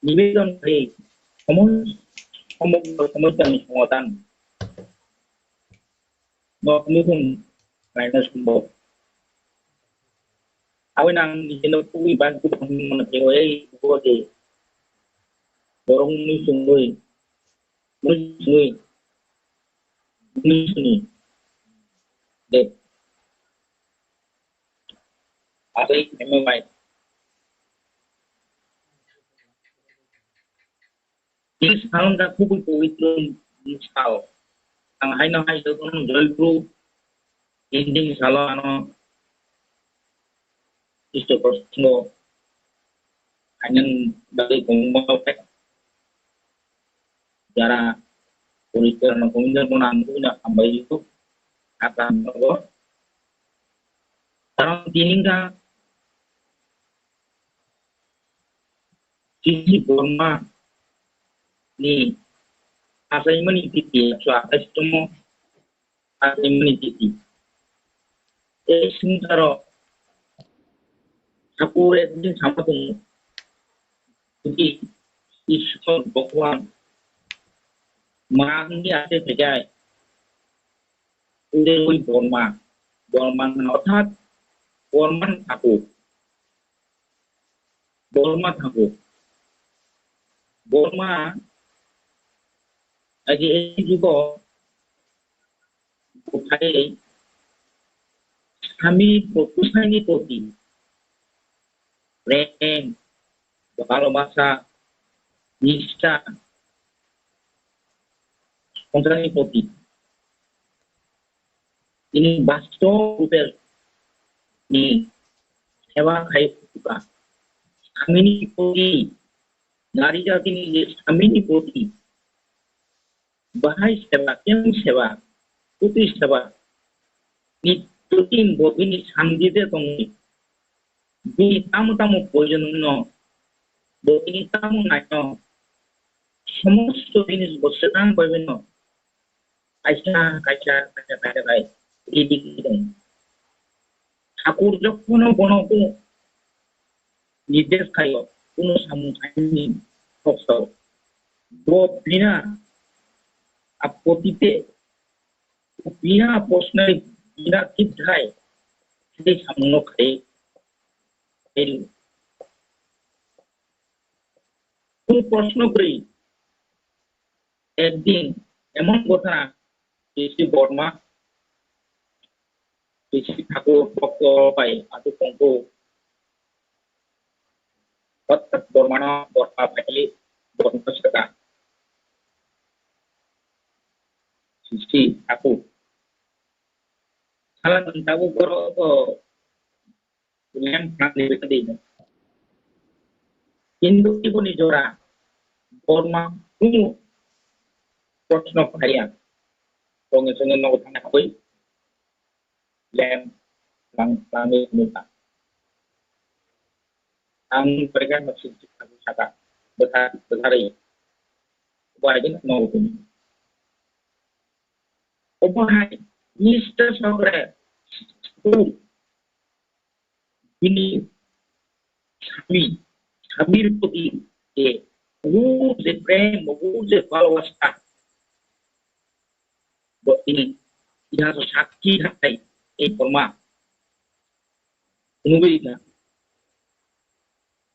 nibedan khai somos-, somogro somosya ni somadan no mukhung kaina sombo. Aboni ang nijino kubui bangkuk mano teo ei bugo je borok mui sungui, mui sungui, mui suni de. Asai M M I. Ini sal wngkha kubui powitro sal. Ang haino hai jotono joibru, tini salo ano Khristo prosango haino bagwi kwbangma jara powitro no kwbangma bono ang buino hambai o. Ata nogo. Karon tini wngkha Sisi Borma ni achaimani titi, ekso athais tongmo achaimani titi. Ei swngcharo Thakur ekdin sama tongo, jodi Ishwar Bhagwan mangni ase phekai, udewi Borma, Borma orthat Borma Thakur. Borma Thakur. Borma agi ei jugo buthai sami, bwsaini proti prem, bhalobasa, nishtha, swngcharni proti tini bastob rupe ni seba khai phuka. Samini proti, nari jatini je samini proti bahai seba, kemung seba, kutui seba ni proti bo bini sangdi de tongwi. Bini tamo tamo proyojon no, bo bini tamo naino, somosto jinis bo swkang bai bai no kaisa, kaisa, kaisa, kaisa bai ridi ridi tong. Thakur jokhono bono ko nirdesh khaio, kuno samung khaini kok sao. Bo bina apotite, bina posnai, bina thik thai, thik samung no khai. Kunu proshno kwrwi, ekdin emon ghotona Rishi Borma, Rishi Thakur bhokto bai atu tongkhu, hothat Bormano Borma bai Borma swkang. Rishi Thakur. Sala nwng tabuk borok o Leng phrang ni bwkha di. Hindu iboni jora Borma kunu proshno phaiya. Tonge songe nogo thangna habwi leng phrang phrang ni nukha. Ang prekha no sik sik saka bwtha bwtharwi. Bo aigin nogo kunu. Obo hai Mister Sokre bini sami, samir proti je, o je prem, o je bhalobasa, bo tini itihaso sakki thai ei Borma nugwi na.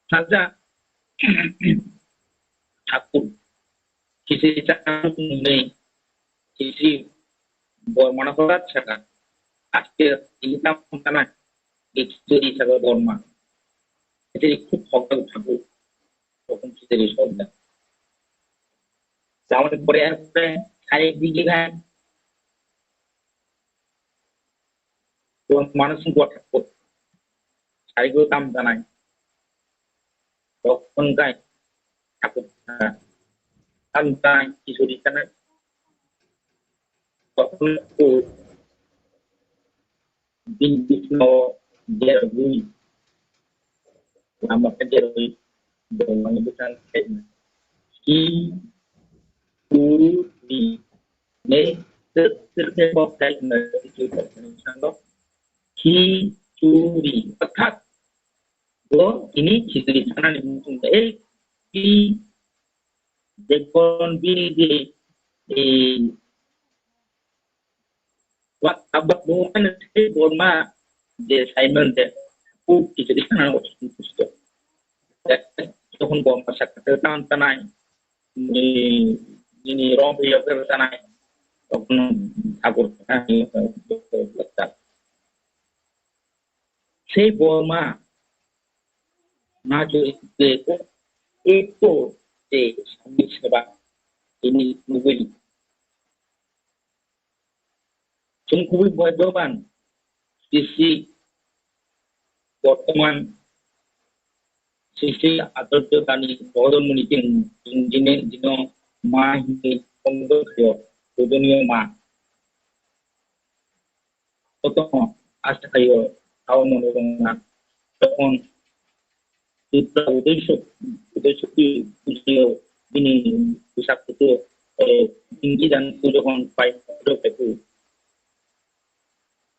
Saja Thakur, kisi Thakur nungni kisi Bormano horat saka, aste ini tam kana, kisi saka Borma. Jadi khub hokdal Thakur. Tokon khichiri sokda. Tamoni pore erpore sari digi hai. Tong mano sung kota kota. Sari go tam tanai. Tokon kai. Takut. Tam tanai khichiri tanai. Tokon ko. Bini bisino jerwi, lama khe jerwi, bormani bwsang khe, hi, u, ri, ne, sir, sir khe kok khai hwnwi, sir kok khai hwnwi sango, hi, chu, ri, orthat, bo, ini, khichiri sanani bumung, ei, hi, jekon bini je, ei, Wa-, abak bo mane se borma je Simon je, u kichiri sana o susto. Tokon borma sakte tan tanai, ni, ni, ni rom yo ke tanai, tokon thakur tanai, se borma, na jo, je, ko, e to, je, sami seba, ini nugui. Chwng kubui bhagyaban, sisi bortoman sisi atorjo tani bohodor muni chwng chwng jine jino ma hinwi tongdo khayo, pujoniyo ma. Kotono asa khayo, tao mone rwngna. Tokon Tipra Udaisok, Udaisok ki pujiyo bini bwsak kutu, eh, Ingi dan pujo kon pai pujo petu.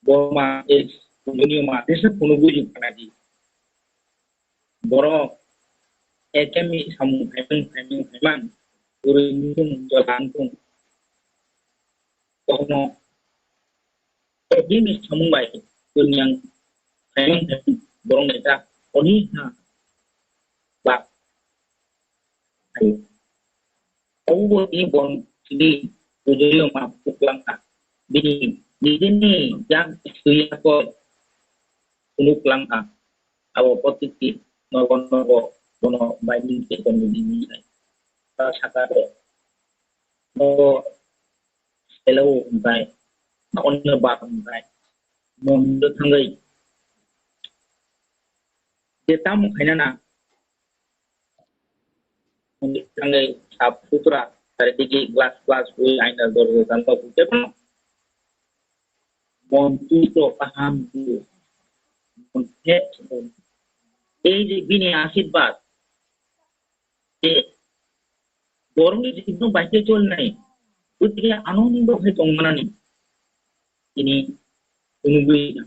Borma es pujo niyo ma desa kunu buji kana di. Borok ekemi samung phaimung phaimung phaimang, uri nung jola nung. Kono Bini samung bai, kunyang hayung borong neta, oni ha, ba, ayo. Awo bo ni bon sini kujoyo ma puklang ha. Bini, bini ni yang suya ko unuk lang ha. Awo potiti, nogo nogo, bono bai ni ke kon ni ni hai. Ta sakare. Nogo Hello, hwnkhai, onno bar hwnkhai, mondo thangwi, je tamo khaina na, mondo thangwi sap sutra, charidigi glass glass wi aina dorja jangkok wi tebo, mon twi to kaham di, mon phet, ei je bini ashirbad, je borokni jibon bai khe choli nai, gotike ano ni bo hai tong manani tini phunugwi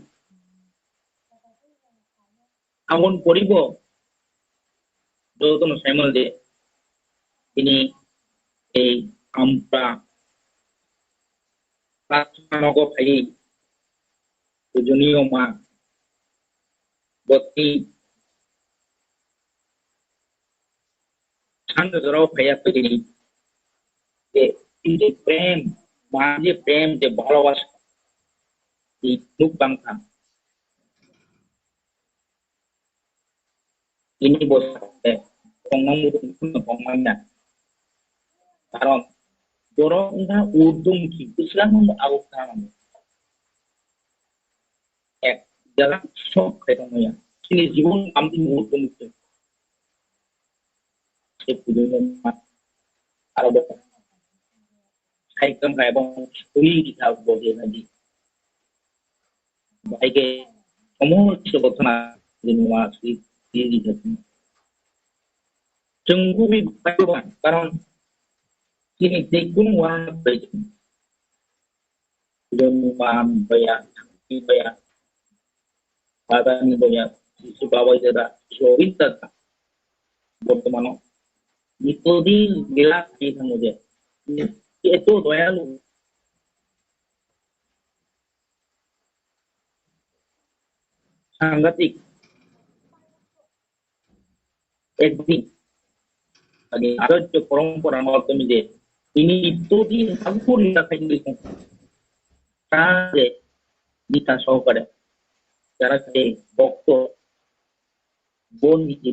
aboni poribo jotono sai mano je tini ei ampra prarthana nogo phaiwi pujoniyo ma botni Sandra jorao phaiya twi, je, je prem, ma je prem, je bhalobasa, je nuk bangkha. Ini bo sakte, tongnang mutung kuno tongmanya. Karon, borok wngkha urdumukhi, bwskango abo kha. Ek jala sok khai tongmaya. Chini jibon amtwi urdumukhi. Aro bo sai kam kai bong suri di thau bo de na di. Bai ke komo se bo thana di ma suri di di thau. Chwng gubi bai bo karon chini de kun wa bai. Jemma baya, baya, baba ni baya, si baba jada, si orinta ta. Bortomano, nitodin bila ni thango je. Eto doyalu. Sangatik. Ekdin, ani aro je porompora no tumi je, ini itu din aku nita khai ni ta je, nita sokare, jara je bokto, bon ni je,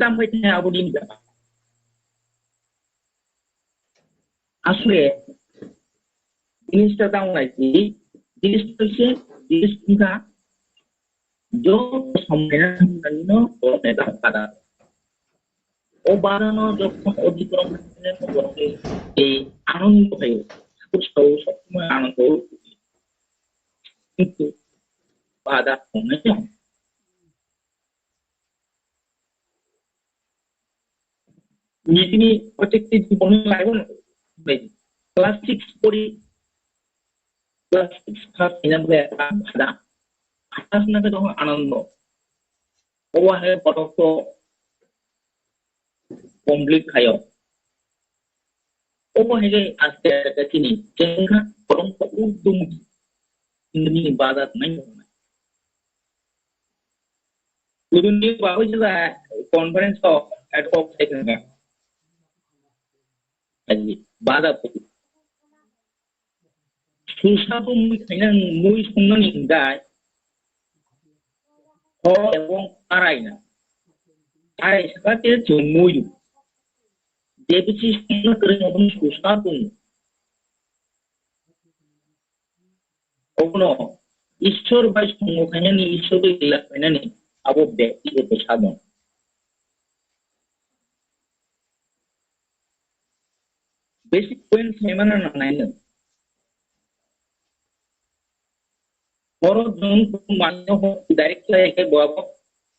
tam khai thai abo din ka. Asle, jinista tamo nai di, jinista se, jinista joto samaya no, o neta pada. O badano jokhon otikromna khainai, ei anondo phaio. Tabuk sao sob somoi anondo. Kintu bada tongnai no. Nitini protected jibon laibo no. Class six pori, class six pass khaina bole bada. Pass na khe tong anondo. Obo hai kotor to complete khaio. Obo hai aste aste chini chengkha kotor to urdumuki. Hindi ni bazar nai. Udun ni babu jila conference to ad hoc sai kha. Aji bazar to. Susa to mui khaina mui sungnani hingai. Ho ebong arai na. Arai saka te chumui. Debichi sungna kere ngobong susa tung. Obono Ishwar bai songo khainani, Ishwar bai gila khainani abo byaktigoto sadhana. Basic point saimana nangnai no. Borok jung manyo ho direct khlai khe bo abo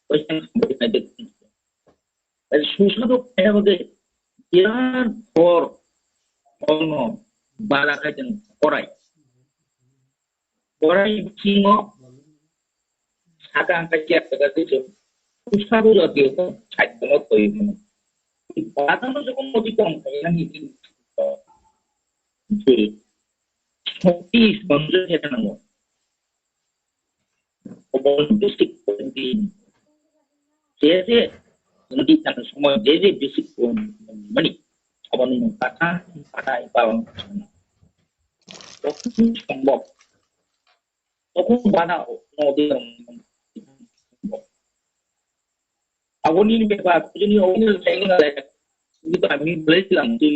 question hambai nai de. Susado kaya bade birat bor ono bala khai jeng korai. Korai bisingo saka angkai kya kata tu susado jati ko chai kono koi mo. Bala no jokon modi kom khai na ni je shokti sonjoi khe thango. Obo basic point di. Je je nodi tan somoy je je basic point mani. Obo nung kata kata ipalon. Oku sombok. Oku bana no di. Aboni bepar jodi obo no sai na lai. Jodi ami bolai lang di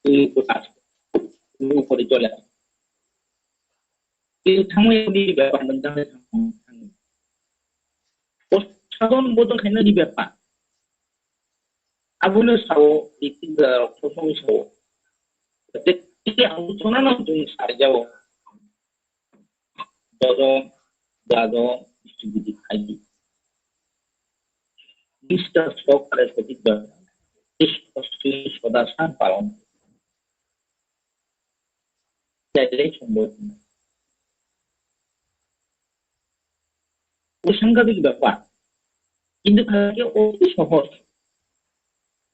di kota. Ni upore chole. Tei thangwi di bepar nang thangwi thangwi. Post sadon bodol khaina di bepar. Abono sao, di tiga rok sosong sao. Tei alochona no jung sarjao. Dodo, dado, distributive I D. Mister Sok are sotik bepar. Ish, soda san palon. Chai chai songbo. O sangha bigi bepar. Kintu khaikhe oti sohoj.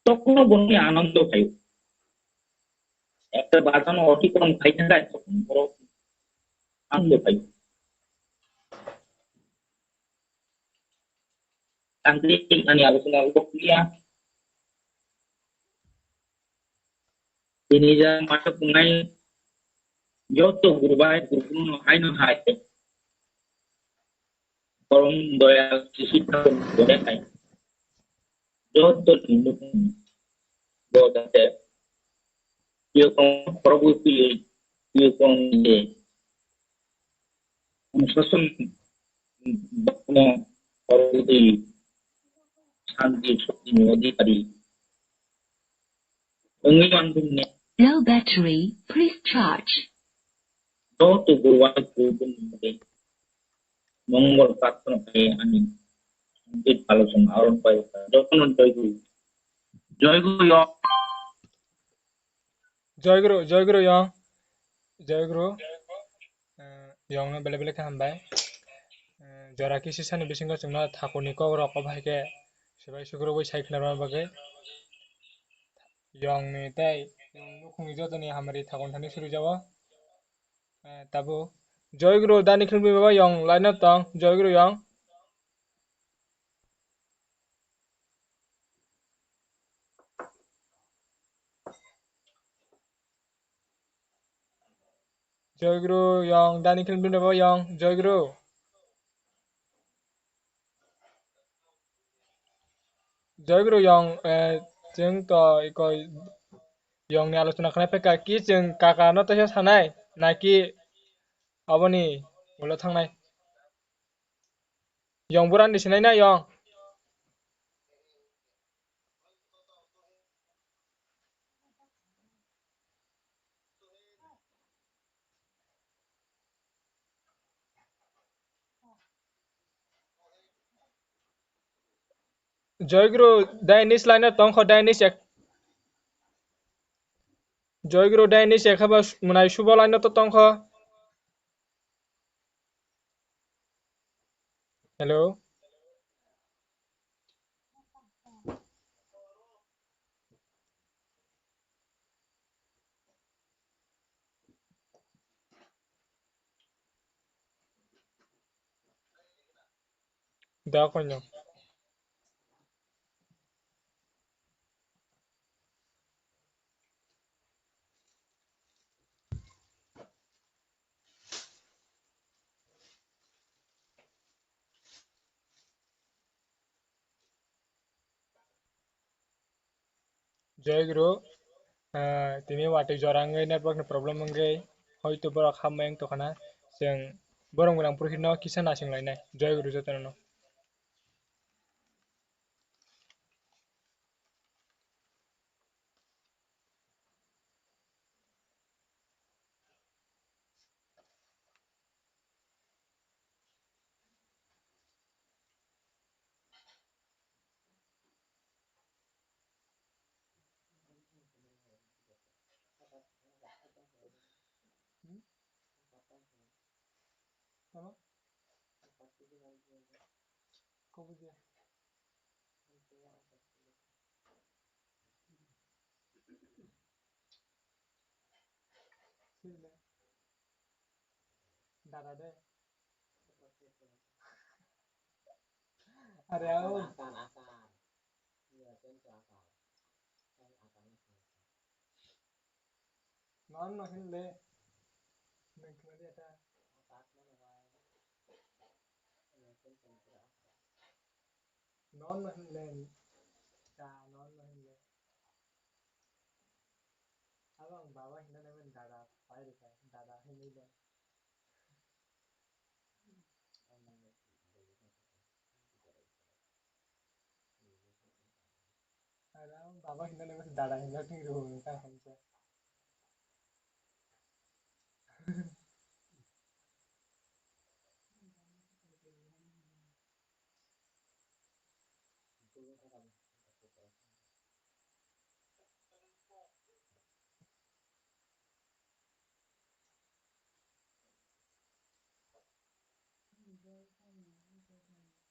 Tokno boni anondo phaio. Ekta bajano oti korom khai thangkha, tokno borok anondo phaio. Tangkhe ani alochona rok kliya. Tini ja masa punai joto gurbai gurkuno haino hai. Korom doya sisi thang doya hai. Joto ni nukung bo jate. Yukong korobui piyui yukong ye. Sasam bakno korobui santi sokti ni odhikari. Wngwi mangkukni. Low battery, please charge. Joto gurwai gurwai mongol prarthana khe ani santi phalosong aron pai jotono joy guru. Joy guru yo. Joy guru, joy guru yong. Joy guru. Eh, yongno bele bele khe hambai. Eh, jora kisi sani bisingo chwngno thakurni kok rok obo hai khe swbai sukrubwi sai khna rwna bagwi. Yongni tei nukhungni jotoni hamari thakurni thani suri jago. Eh, tabuk. Joy guru dani khilbi baba yong line o tong. Joy guru yong. Joy guru yong dani khilbi baba yong. Joy guru. Joy guru yong, eh, chwng to iko yongni alochona khnai phaikha ki chwng kaka no teisa sanai naki aboni ulo thangnai. Yong burani sinai na yong. Joy guru dainis line tongkho dainis ek. Joy guru dainis ek haba mwnai subo line to tongkho. Hello. Da koino. Joy guru, ah, tini watwi jora wngwi network ni problem wngwi hoito borok hamya wng tongkha na, chwng borom gwnang puruhit no kisa naising lainai. Joy guru jotono no. Tamo? Kok bujiya. Sile. Dada de. Are ao. Akan, akan. Iya, tentu akan. Kan akan, akan. Non no hin le. Nang kena dia ta. Non no hin le. Ta non no hin le. Abang baba hinna naman dada pai rika, dada hinna le. Abang baba hinna naman dada hinna ting ru hinna hamsa.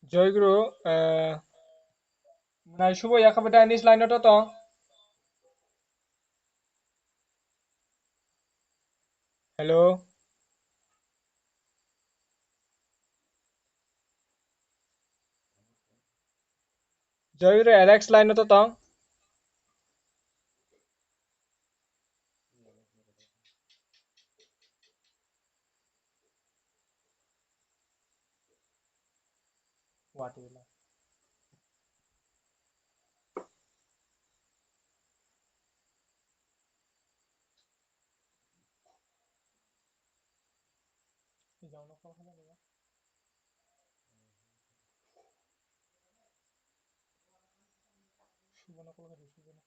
Joy Guru, eh, mwnai subo yakhabai da nis line o to tong. Hello. Joy Guru, Alex line o to tong. Watila. Subono call kari, Subono.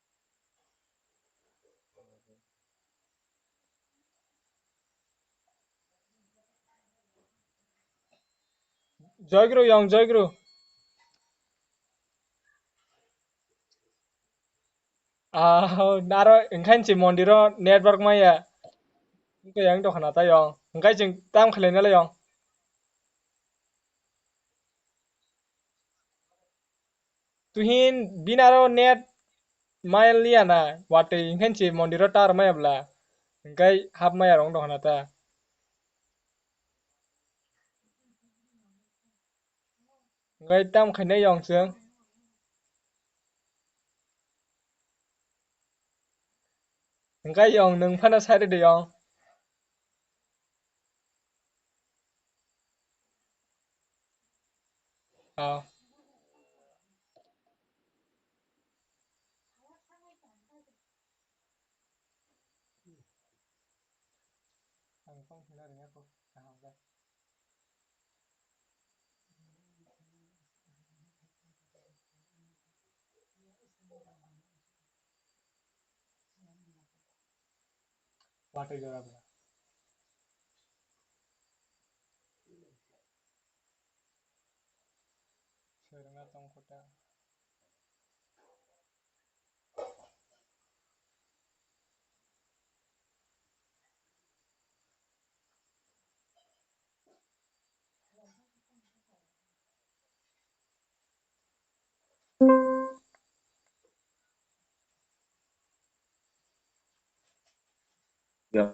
Joy Guru, yong Joy Guru. Ah, naro engkhan si mondiro network maya. Engkhe yang dokhana ta yong. Engkhe chwng tam khlai nala yong. Tuhin binaro net mail liya na, watwi hinkhe si mondiro tar maya bla, hinkhe hap maya rong dokhana ta. Hinkhe tam khainai yong chwng. Hinkhe yong nwng phano sai rwdi yong. Ah. Ang phone hwnna rwngya kho, kaham khe. Watwi jora bwla. Swrwngna tong kho ta. Ya.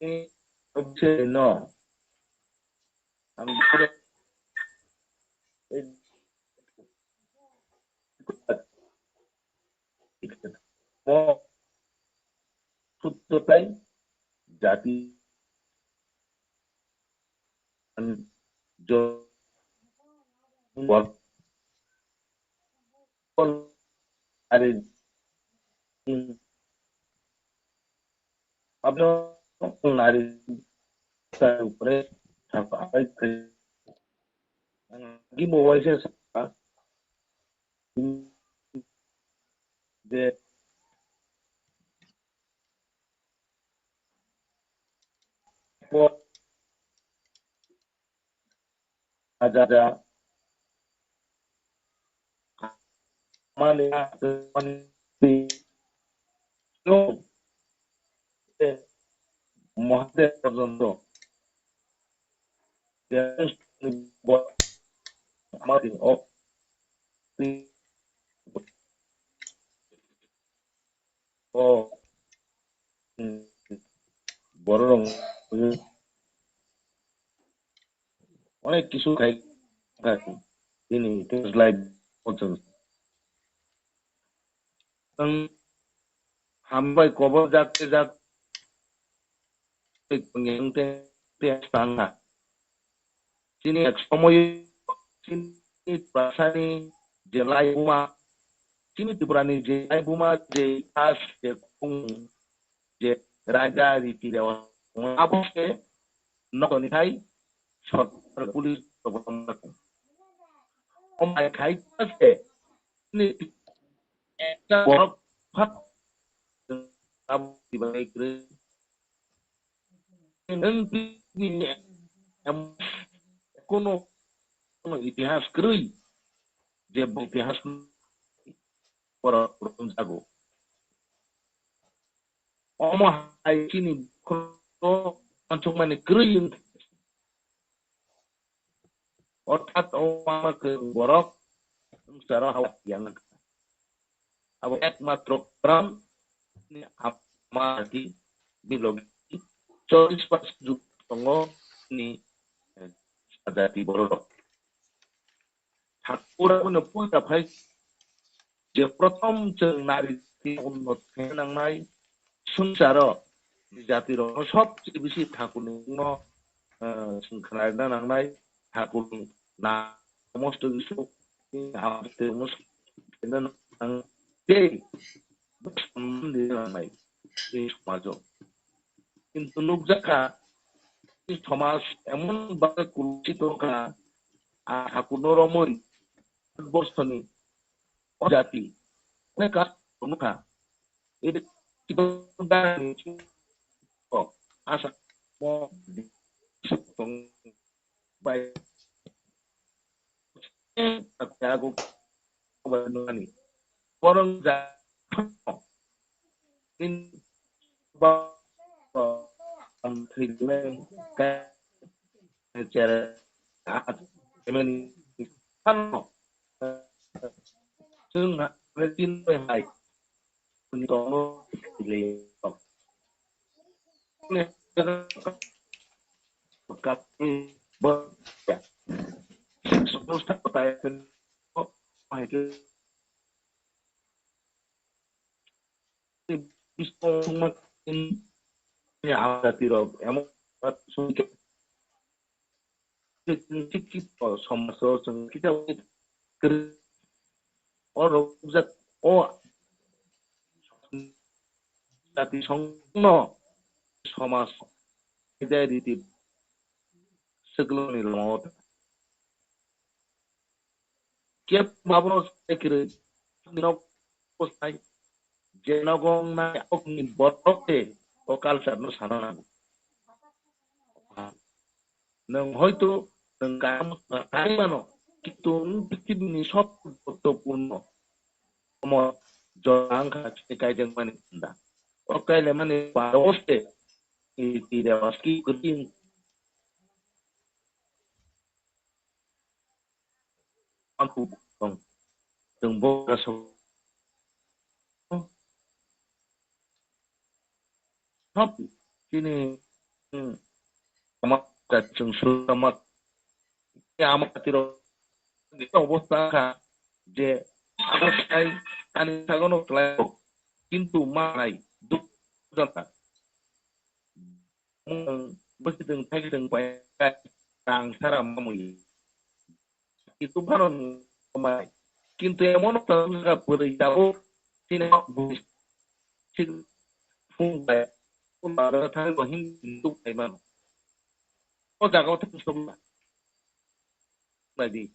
Ini opsi no. Ang mo sutto tai jati jo bol ari Abno nari sa upre thapa ai khe. Ang gi mo waisa sa je po aja aja mani mani Mahadev porjonto Amadi o, o, hmm, borok rok onek kisu khai kha. Bini life o chwng, chwng hambai kobor jak tei jak tei tongya wng tei tei tangkha. Chini ek somoyo chini Tiprasani je laibuma, chini Tiprani je laibuma je as je khung je raja riti rewa abo se nokoni thai sorkar police rok. Omai khai se chini ekta borok phat abo dibai kwrwi. Nwng bini em-, kono, kono itihas kwrwi, je bo itihas borok romjago. Omo hai chini khoro uansukmani kwrwi wng. Orthat o mama kwrwng borok swngcharo hawa yang wngkha. Abo ekmatro Trump ni ama di bilogi cholish percent juk tongo ni, eh, jati bororok. Thakur abono puila phai je prothom chwng nari unnot khe nangnai swngcharo jatirokno sobse bisi Thakurno, eh, chwng khwnaina nangnai. Thakur na mosto gisu, eh, hamste mosto nang tei samman di nangnai ei somajo. Kintu nukjakha, ei somaj emon bhabe kulushit wngkha, a Thakurno romwi Bharatborsoni o jati, onek kaam wngkha. Ede kok asa mo tong bai aku bai nani. Borong ja in ba am thik men ka chere at men kan no. Sung na tin bai hai. Ni to le. Chwng sikkhito somaj o chwng kisa kwrwi o rwkjak o jati songno somaj riti swkangni lama o kebo abono sai kwrwi nok bwsai je nogo wngnai okni borok se o culture no sana nango. Nwng hoito nwng kaam kai mano, kintu nwng prithibini sob guruttopurno omo jora wngkha chini kaijakmani panda. O kailaimani paro se riti rewaj ki kwrwi wng Chwng bo kaso. Hap, chini, hmm, ama ka chwng suramat. Ama katiro, ito obostha kha je, abo sai, ani sagono klai, kintu ma nai, duk jata. Mung bwswtwng thaitwng pai tang sara mamwi. Itu phano mai. Kintu emon tang sara pwrwi tabuk chini bwswtwng phung bai. Phung bai thang bo hin hindu pai mano. O jaga o thang sokma. Naidi,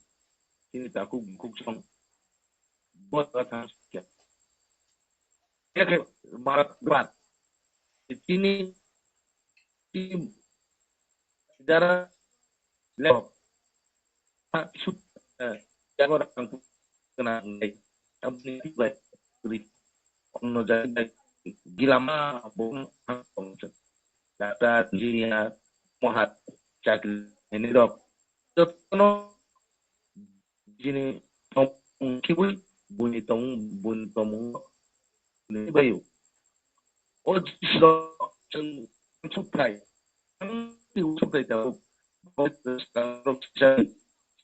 chini takhuk bukhuk song. Bot la thang sikya. Ekhe marat bat. Chini, chini jara leo. Sut, eh, jago rang kena ngai. Abni bai kuri. Onno jaga gilama bong ang tong. Doctor, engineer, mohat, chakri, ini rok. jotono bini tongmung kibui, buini tong-, buini tongmung ni bayu. O jisro chwng uchuklai, chwng uchuklai tabuk. Bo rok sijak,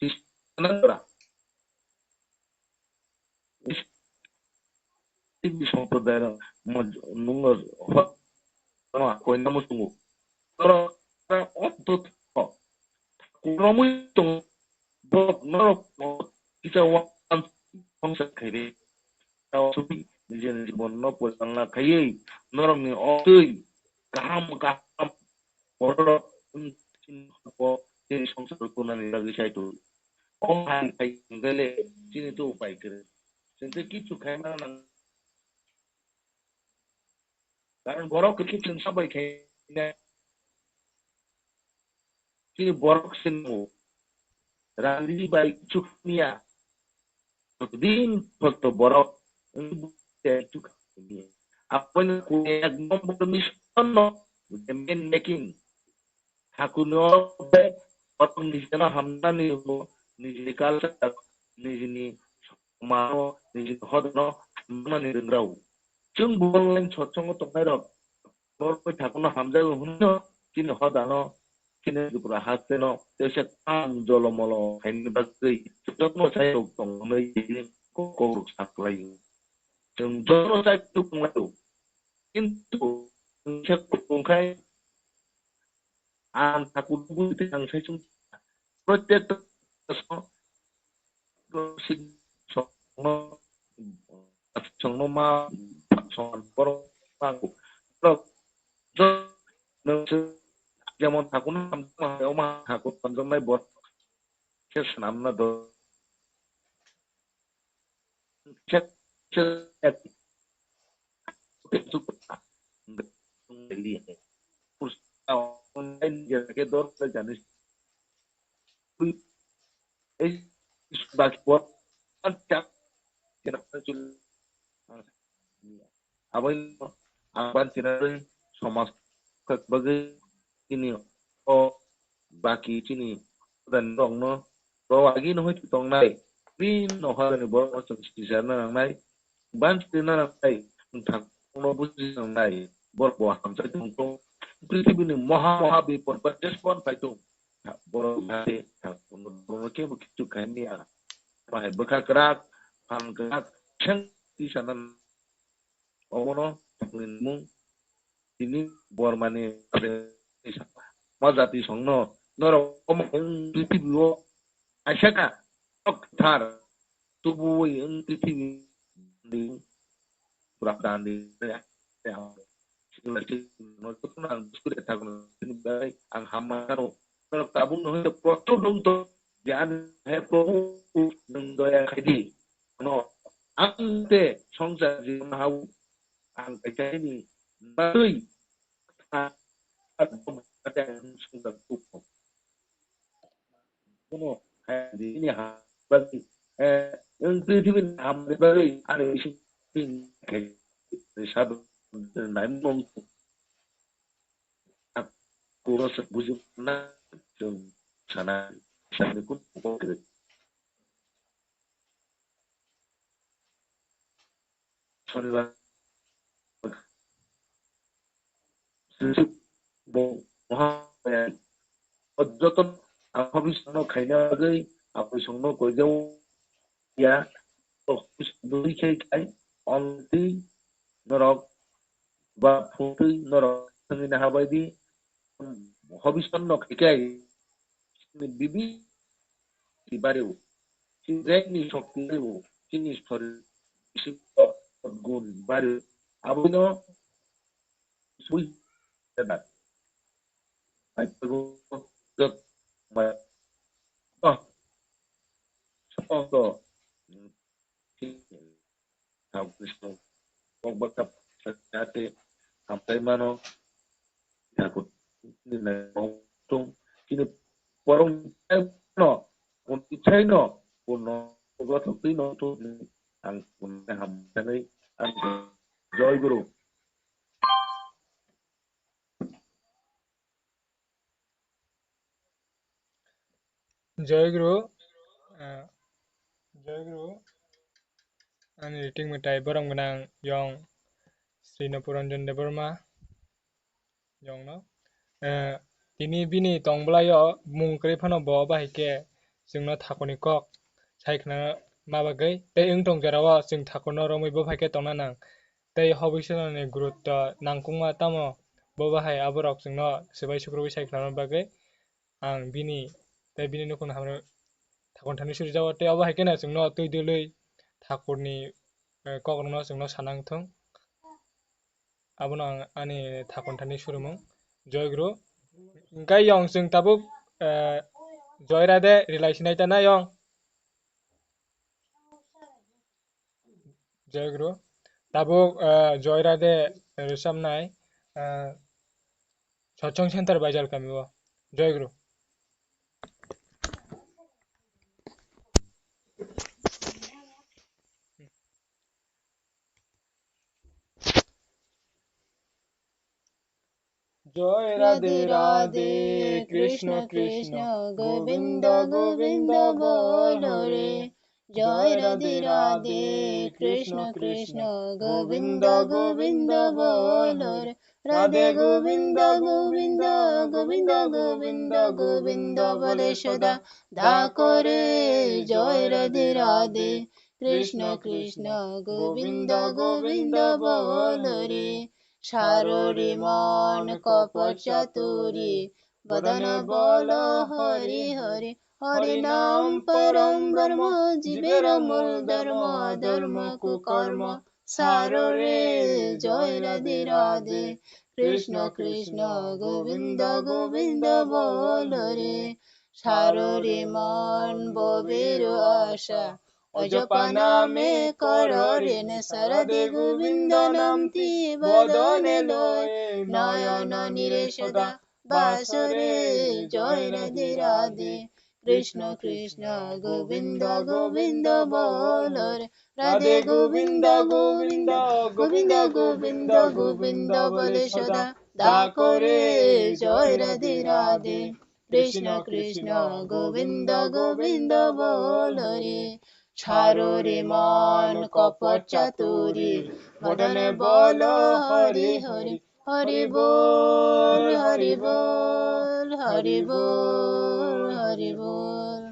sijak, Tini sampradaya rok mo-, nungno hot-, no, koina muchungo. Norok, o to, to, kuromwi tong, bo, norok, kisa wan, tongsa khairi. Tao supi, nijeni jibon no pojangna khaiwi, norokni otwi, kaham, kaham, borok, tini songsar kunani bagwi sai tong. O hai khai hwnkhe le chini to upai kwrwi. Chwng tei kichu khai mana nang. Karon borok kwrwi khe chwng sabai khai na. Chini borok se nango. Rang ri bai kichu khniya. Din photo borok wngwi kichu khniya. Apoi no kung ek nombor mission no the main making. Thakurni oro khe borok nijino hamnani rwngo, nijini culture, nijini somaj, nijini hodano hamnani rwngrao. Chwng bo online sotsongo tongnairok, borok bai thakurno hamjago hwnwi chini hodano, chini Tripura hasteno teisa tang jolomolo khainani bagwi jotono chairok tong hwnwi kok-, kokrok saklaio. Chwng jotono chairok tonglaio. Kintu chwng khe tongkhai Ang thakur bui tei ang sai chung protek songno, songno ma song borok ma borok jemon thakur hamjakma hai, omo thakur hamjaknai borok khe swnamna do. Aboino ang ban chini somaj bagwi chini o baki chini rokno rw agi no hoi tongnai. Bini no hoi borok no chwng sijak na nangnai. Ban chini na nangnai. Wngthang no buji nangnai. Borok bo hamjai tong tong. Prithibini moha moha bipor ba jespan pai tong. Borok jate borok no kebo kichu khaimya. Bahai bwkha kwrak, phan kwrak, seng tisa na Omono chwngni mung tini Bormani ma jati songno norok omo wng prithibi o kaisa ka thar tubuwi wng prithibi ni pura dandi ang hamma norok tabuk no hwnkhe proto dong to je ani he Probhu nwng doya khaidi. No, ang te songchar jibon hao ang kaisa ni bagwi ang songchar tuko. Kono hai ni ha bagwi, eh, ang prithibi ni ham ni bagwi ani isi ni khe sab nai mong kuro se buji na chwng sana sana kun ko kre. Sonibar. Sisi bo moha joto ang hobis no khaina bagwi ang songno koijao ya. Dui khai khai onti norok ba phutwi norok thangwi naha bai di. Hobison no khai khai chini bibi ti bari o, chini brain ni shokti bari o, chini sorir bisingo gun bari o. Abono sui da. Ai, jot ma, oh, oh, to. Kok baksa jate hamtai mano, tabuk ni nai tung chini porong no, kun ichai no, kun no, gothok twi no to ang kun ham sanai ang Joy Guru. Joy Guru, ah, Joy Guru, ani riting mwtai borom gwnang yong Srino Puranjan Debbarma yongno. Eh, tini bini tong bwlaio mung kwrwi phano bo bahai khe chwngno thakurni kok sai khna ma bagwi tei wng tong jorao chwng thakurno romwi bo phai khe tongna nang. Tei hobisononi gurutto nangkukma tamo bo bahai aborok chwngno swbai sukrubwi sai khna bagwi ang bini tei bini nukhungno hamrwi thakur thani suri jao tei obo hai kheno chwngno twi dwlwi thakurni, eh, kokrokno chwngno sanang thung. Abono ang ani thakur thani surumung. Joy Guru. Hwnkhe yong chwng tabuk, eh, Joy Radhe relai sinai ta na yong. Joy Guru. Tabuk, ah, Joy Radhe rwchapnai, ah, Satsang Center Baijal kami o. Joy Guru. জয় রাধে রাধে, কৃষ্ণ কৃষ্ণ, গোবিন্দ গোবিন্দ বল রে। জয় রাধে রাধে, কৃষ্ণ কৃষ্ণ, গোবিন্দ গোবিন্দ বল রে। রাধে গোবিন্দ গোবিন্দ, গোবিন্দ গোবিন্দ, গোবিন্দ বলে সদা ডাকো রে। জয় রাধে রাধে, কৃষ্ণ কৃষ্ণ, গোবিন্দ গোবিন্দ বল রে। সাররি মন কপট চাতুরি, বদন বল হরি হরি। হরি নাম পরম ব্রহ্ম, জীবের মূল ধর্ম, অধর্ম কুকর্ম। সাররে জয় রাধে রাধে, কৃষ্ণ কৃষ্ণ, গোবিন্দ গোবিন্দ বল রে। সাররি মন ববির আশা, অজপা নামে কর ঋণ। সারদে গোবিন্দ নামটি বদনে লয়ে, নয়ন নীরে সদা বাসরে। জয় রাধে রাধে, কৃষ্ণ কৃষ্ণ, গোবিন্দ গোবিন্দ বল রে। রাধে গোবিন্দ গোবিন্দ, গোবিন্দ গোবিন্দ, গোবিন্দ বলে সদা ডাকো রে। জয় রাধে রাধে, কৃষ্ণ কৃষ্ণ, গোবিন্দ গোবিন্দ বল রে। সাররে মন কপট চাতুরি, বদনে বল হরি হরি। হরি বল, হরি বল, হরি বল, হরি বল।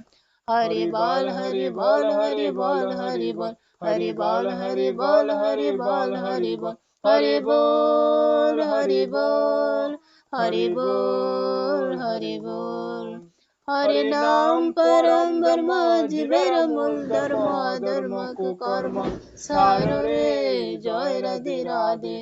হরি বল, হরি বল, হরি বল, হরি বল। হরি বল, হরি বল, হরি বল, হরি বল। হরি বল, হরি বল, হরি বল, হরি বল। হরি নাম পরম ব্রহ্ম, জীবের মূল ধর্ম, অধর্ম কুকর্ম। সাররে জয় রাধে রাধে।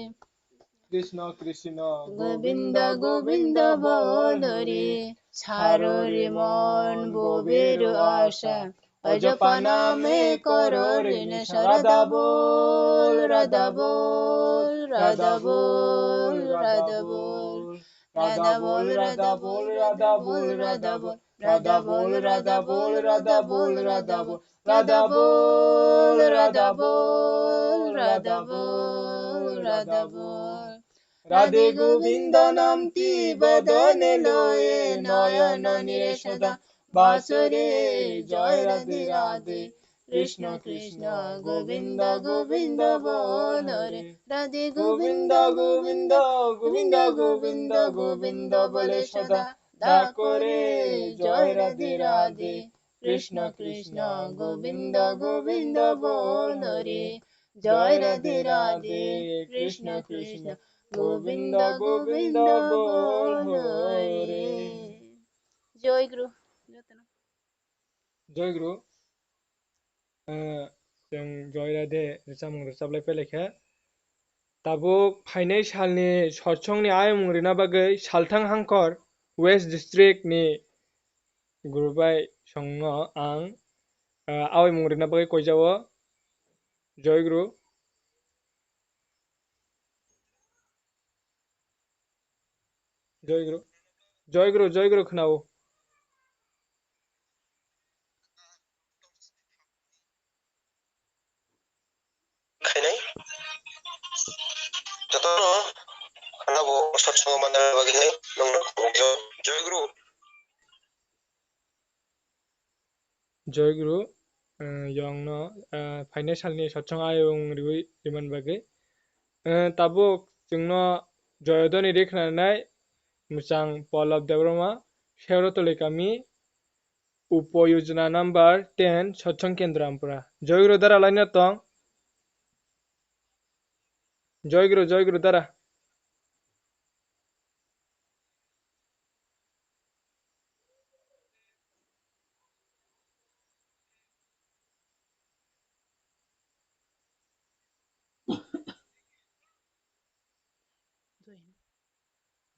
কৃষ্ণ কৃষ্ণ গোবিন্দ গোবিন্দ বল রে। সাররে মন ববির আশা, অজপা নামে কর ঋণ। রাধা বল, রাধা বল, রাধা বল, রাধা বল। রাধা বল, রাধা বল, রাধা বল, রাধা বল। রাধা বল, রাধা বল, রাধা বল, রাধা বল। রাধা বল, রাধা বল, রাধা বল, রাধা বল। রাধে গোবিন্দ নামটি বদনে লয়ে, নয়ন নীরে সদা বাসরে। জয় রাধে রাধে, কৃষ্ণ কৃষ্ণ, গোবিন্দ গোবিন্দ বল রে। রাধে গোবিন্দ গোবিন্দ, গোবিন্দ গোবিন্দ, গোবিন্দ বলে সদা ডাকো রে। জয় রাধে রাধে, কৃষ্ণ কৃষ্ণ, গোবিন্দ গোবিন্দ বল রে। জয় রাধে রাধে, কৃষ্ণ কৃষ্ণ, গোবিন্দ গোবিন্দ বল রে। জয় গুরু। জয় গুরু। Eh, chwng Joy Radhe rwchapmung rwchaplai pailaikha. Tabuk phainai salni sotsongni ayamung rwna bagwi Salthang Hangkhor West District ni guru bai songno ang, eh, awaimung rwna bagwi koijao. Joy Guru. Joy Guru. Joy Guru, Joy Guru khwnao. Khainai. Jotono khwnabo satsang manna bagwi hai nongno khobokjak. Joy Guru. Joy Guru, eh, yongno, eh, phainai salni sotsong ayung riwi rimani bagwi. Eh, tabuk chwngno Joyodoni ri khnanai mwchang Pallab Debbarma, Sheorotoli kami, Upo Yojana number ten, Sotsong Kendra Ampura. Joy Guru dara laina tong. Joy Guru, Joy Guru dara.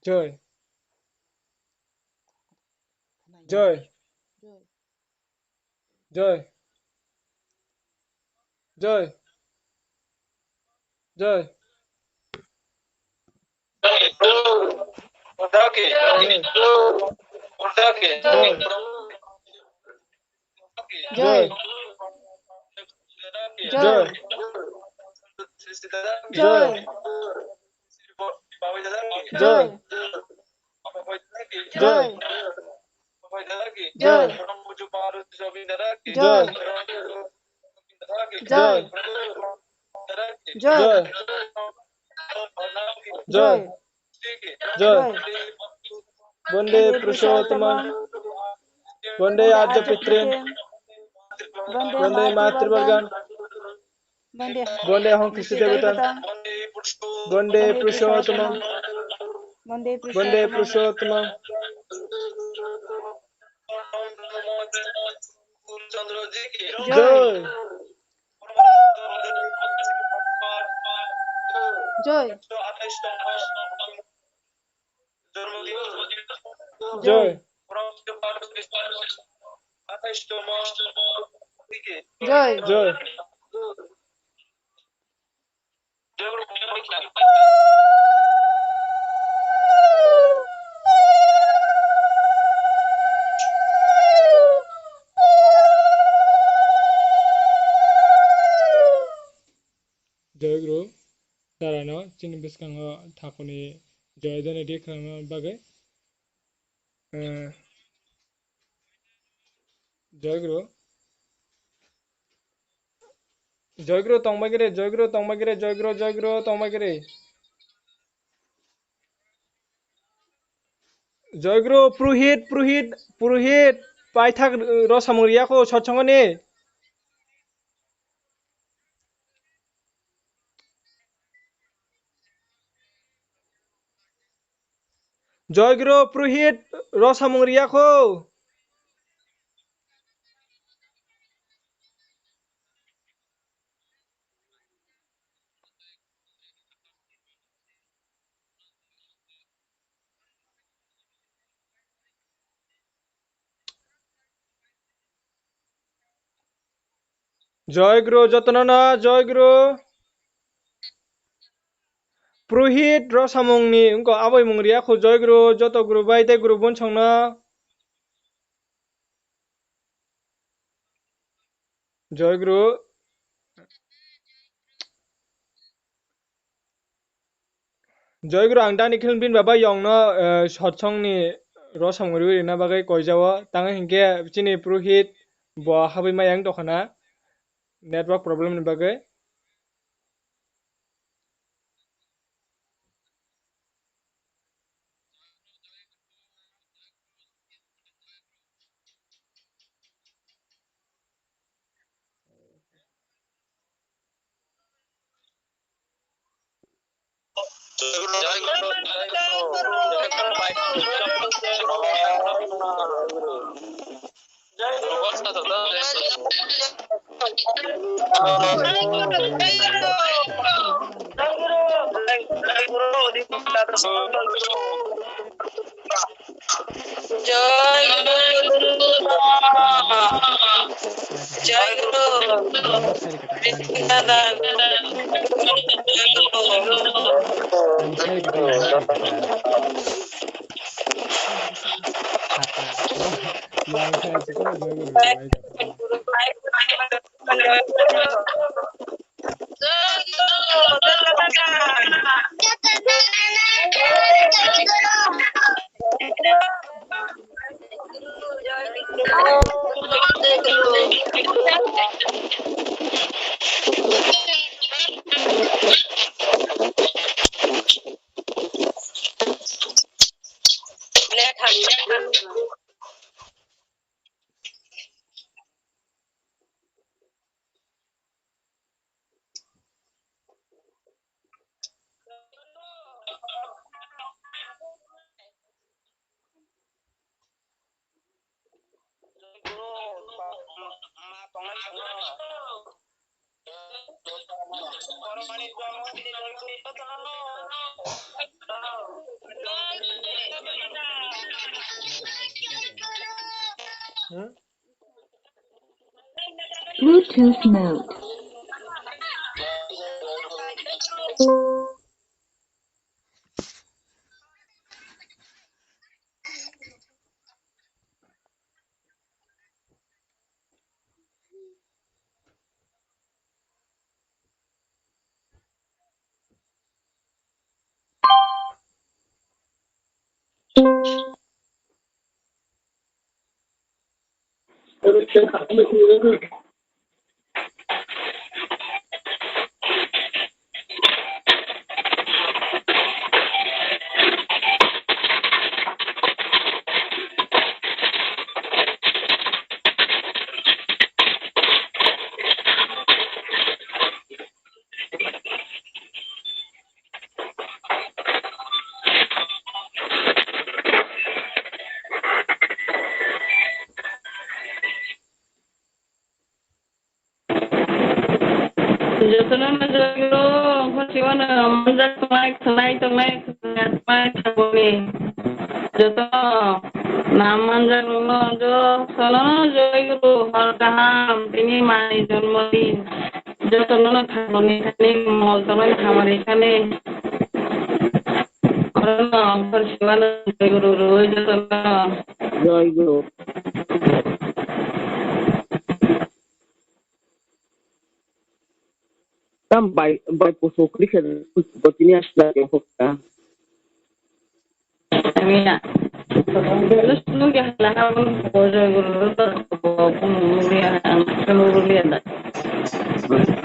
Joy. Joy. Joy. Joy. Joy. Joy. Joy. Joy. Joy. Joy. Joy. Joy. Joy. Joy. Joy. Joy. Joy. Joy. Bonde Purushottam. Bonde Arya Pitrin. Bonde Matruvargan. Bonde Ahom Kristi Devata. Bonde Purushottam. Bonde Purushottam. Joy. Joy. Joy. Joy. Joy. Joy Guru, darano chini bwskango thakuni joy jani ri khlana bagwi. Eh, Joy Guru. Joy Guru tongmagire, Joy Guru tongmagire, Joy Guru, Joy Guru tongmagire. Joy Guru, Purohit, Purohit, Purohit, paithak, eh, rw samung riyakho, sotsongoni. Joy Guru, Purohit, rw samung riyakho. Joy Guru, jotono no, Joy Guru. Purohit rw samung ni wngkha, aboi mung riyakho, Joy Guru, joto guru bai tei guru bonsong no. Joy Guru. Joy Guru, ang dani khilin bin baba yong no, eh, sotsong ni rw samung riwi rina bagwi koijao. Tang hinkhe chini Purohit bo habwi maya wng tongkha na network problem ni bagwi. Joy Guru. Joy Guru. Bluetooth mode. Jotono no joto, khosima no manjak tongnai, khwnai tongnai, khwnai tongnai thangoni. Jotono nam manjak nungno, jotono joy guru, hor kaham, tini mani jonmo din. Jotono no thangoni thani, mol tongnai hamari thani. Orono khosima no joy guru, rui jotono. Joy guru. Tam bai, bai pusu kri khe botini asla ke hokta. Amina. Terus nunggu ya lah, bojo guru, bojo guru, ya, nunggu ya.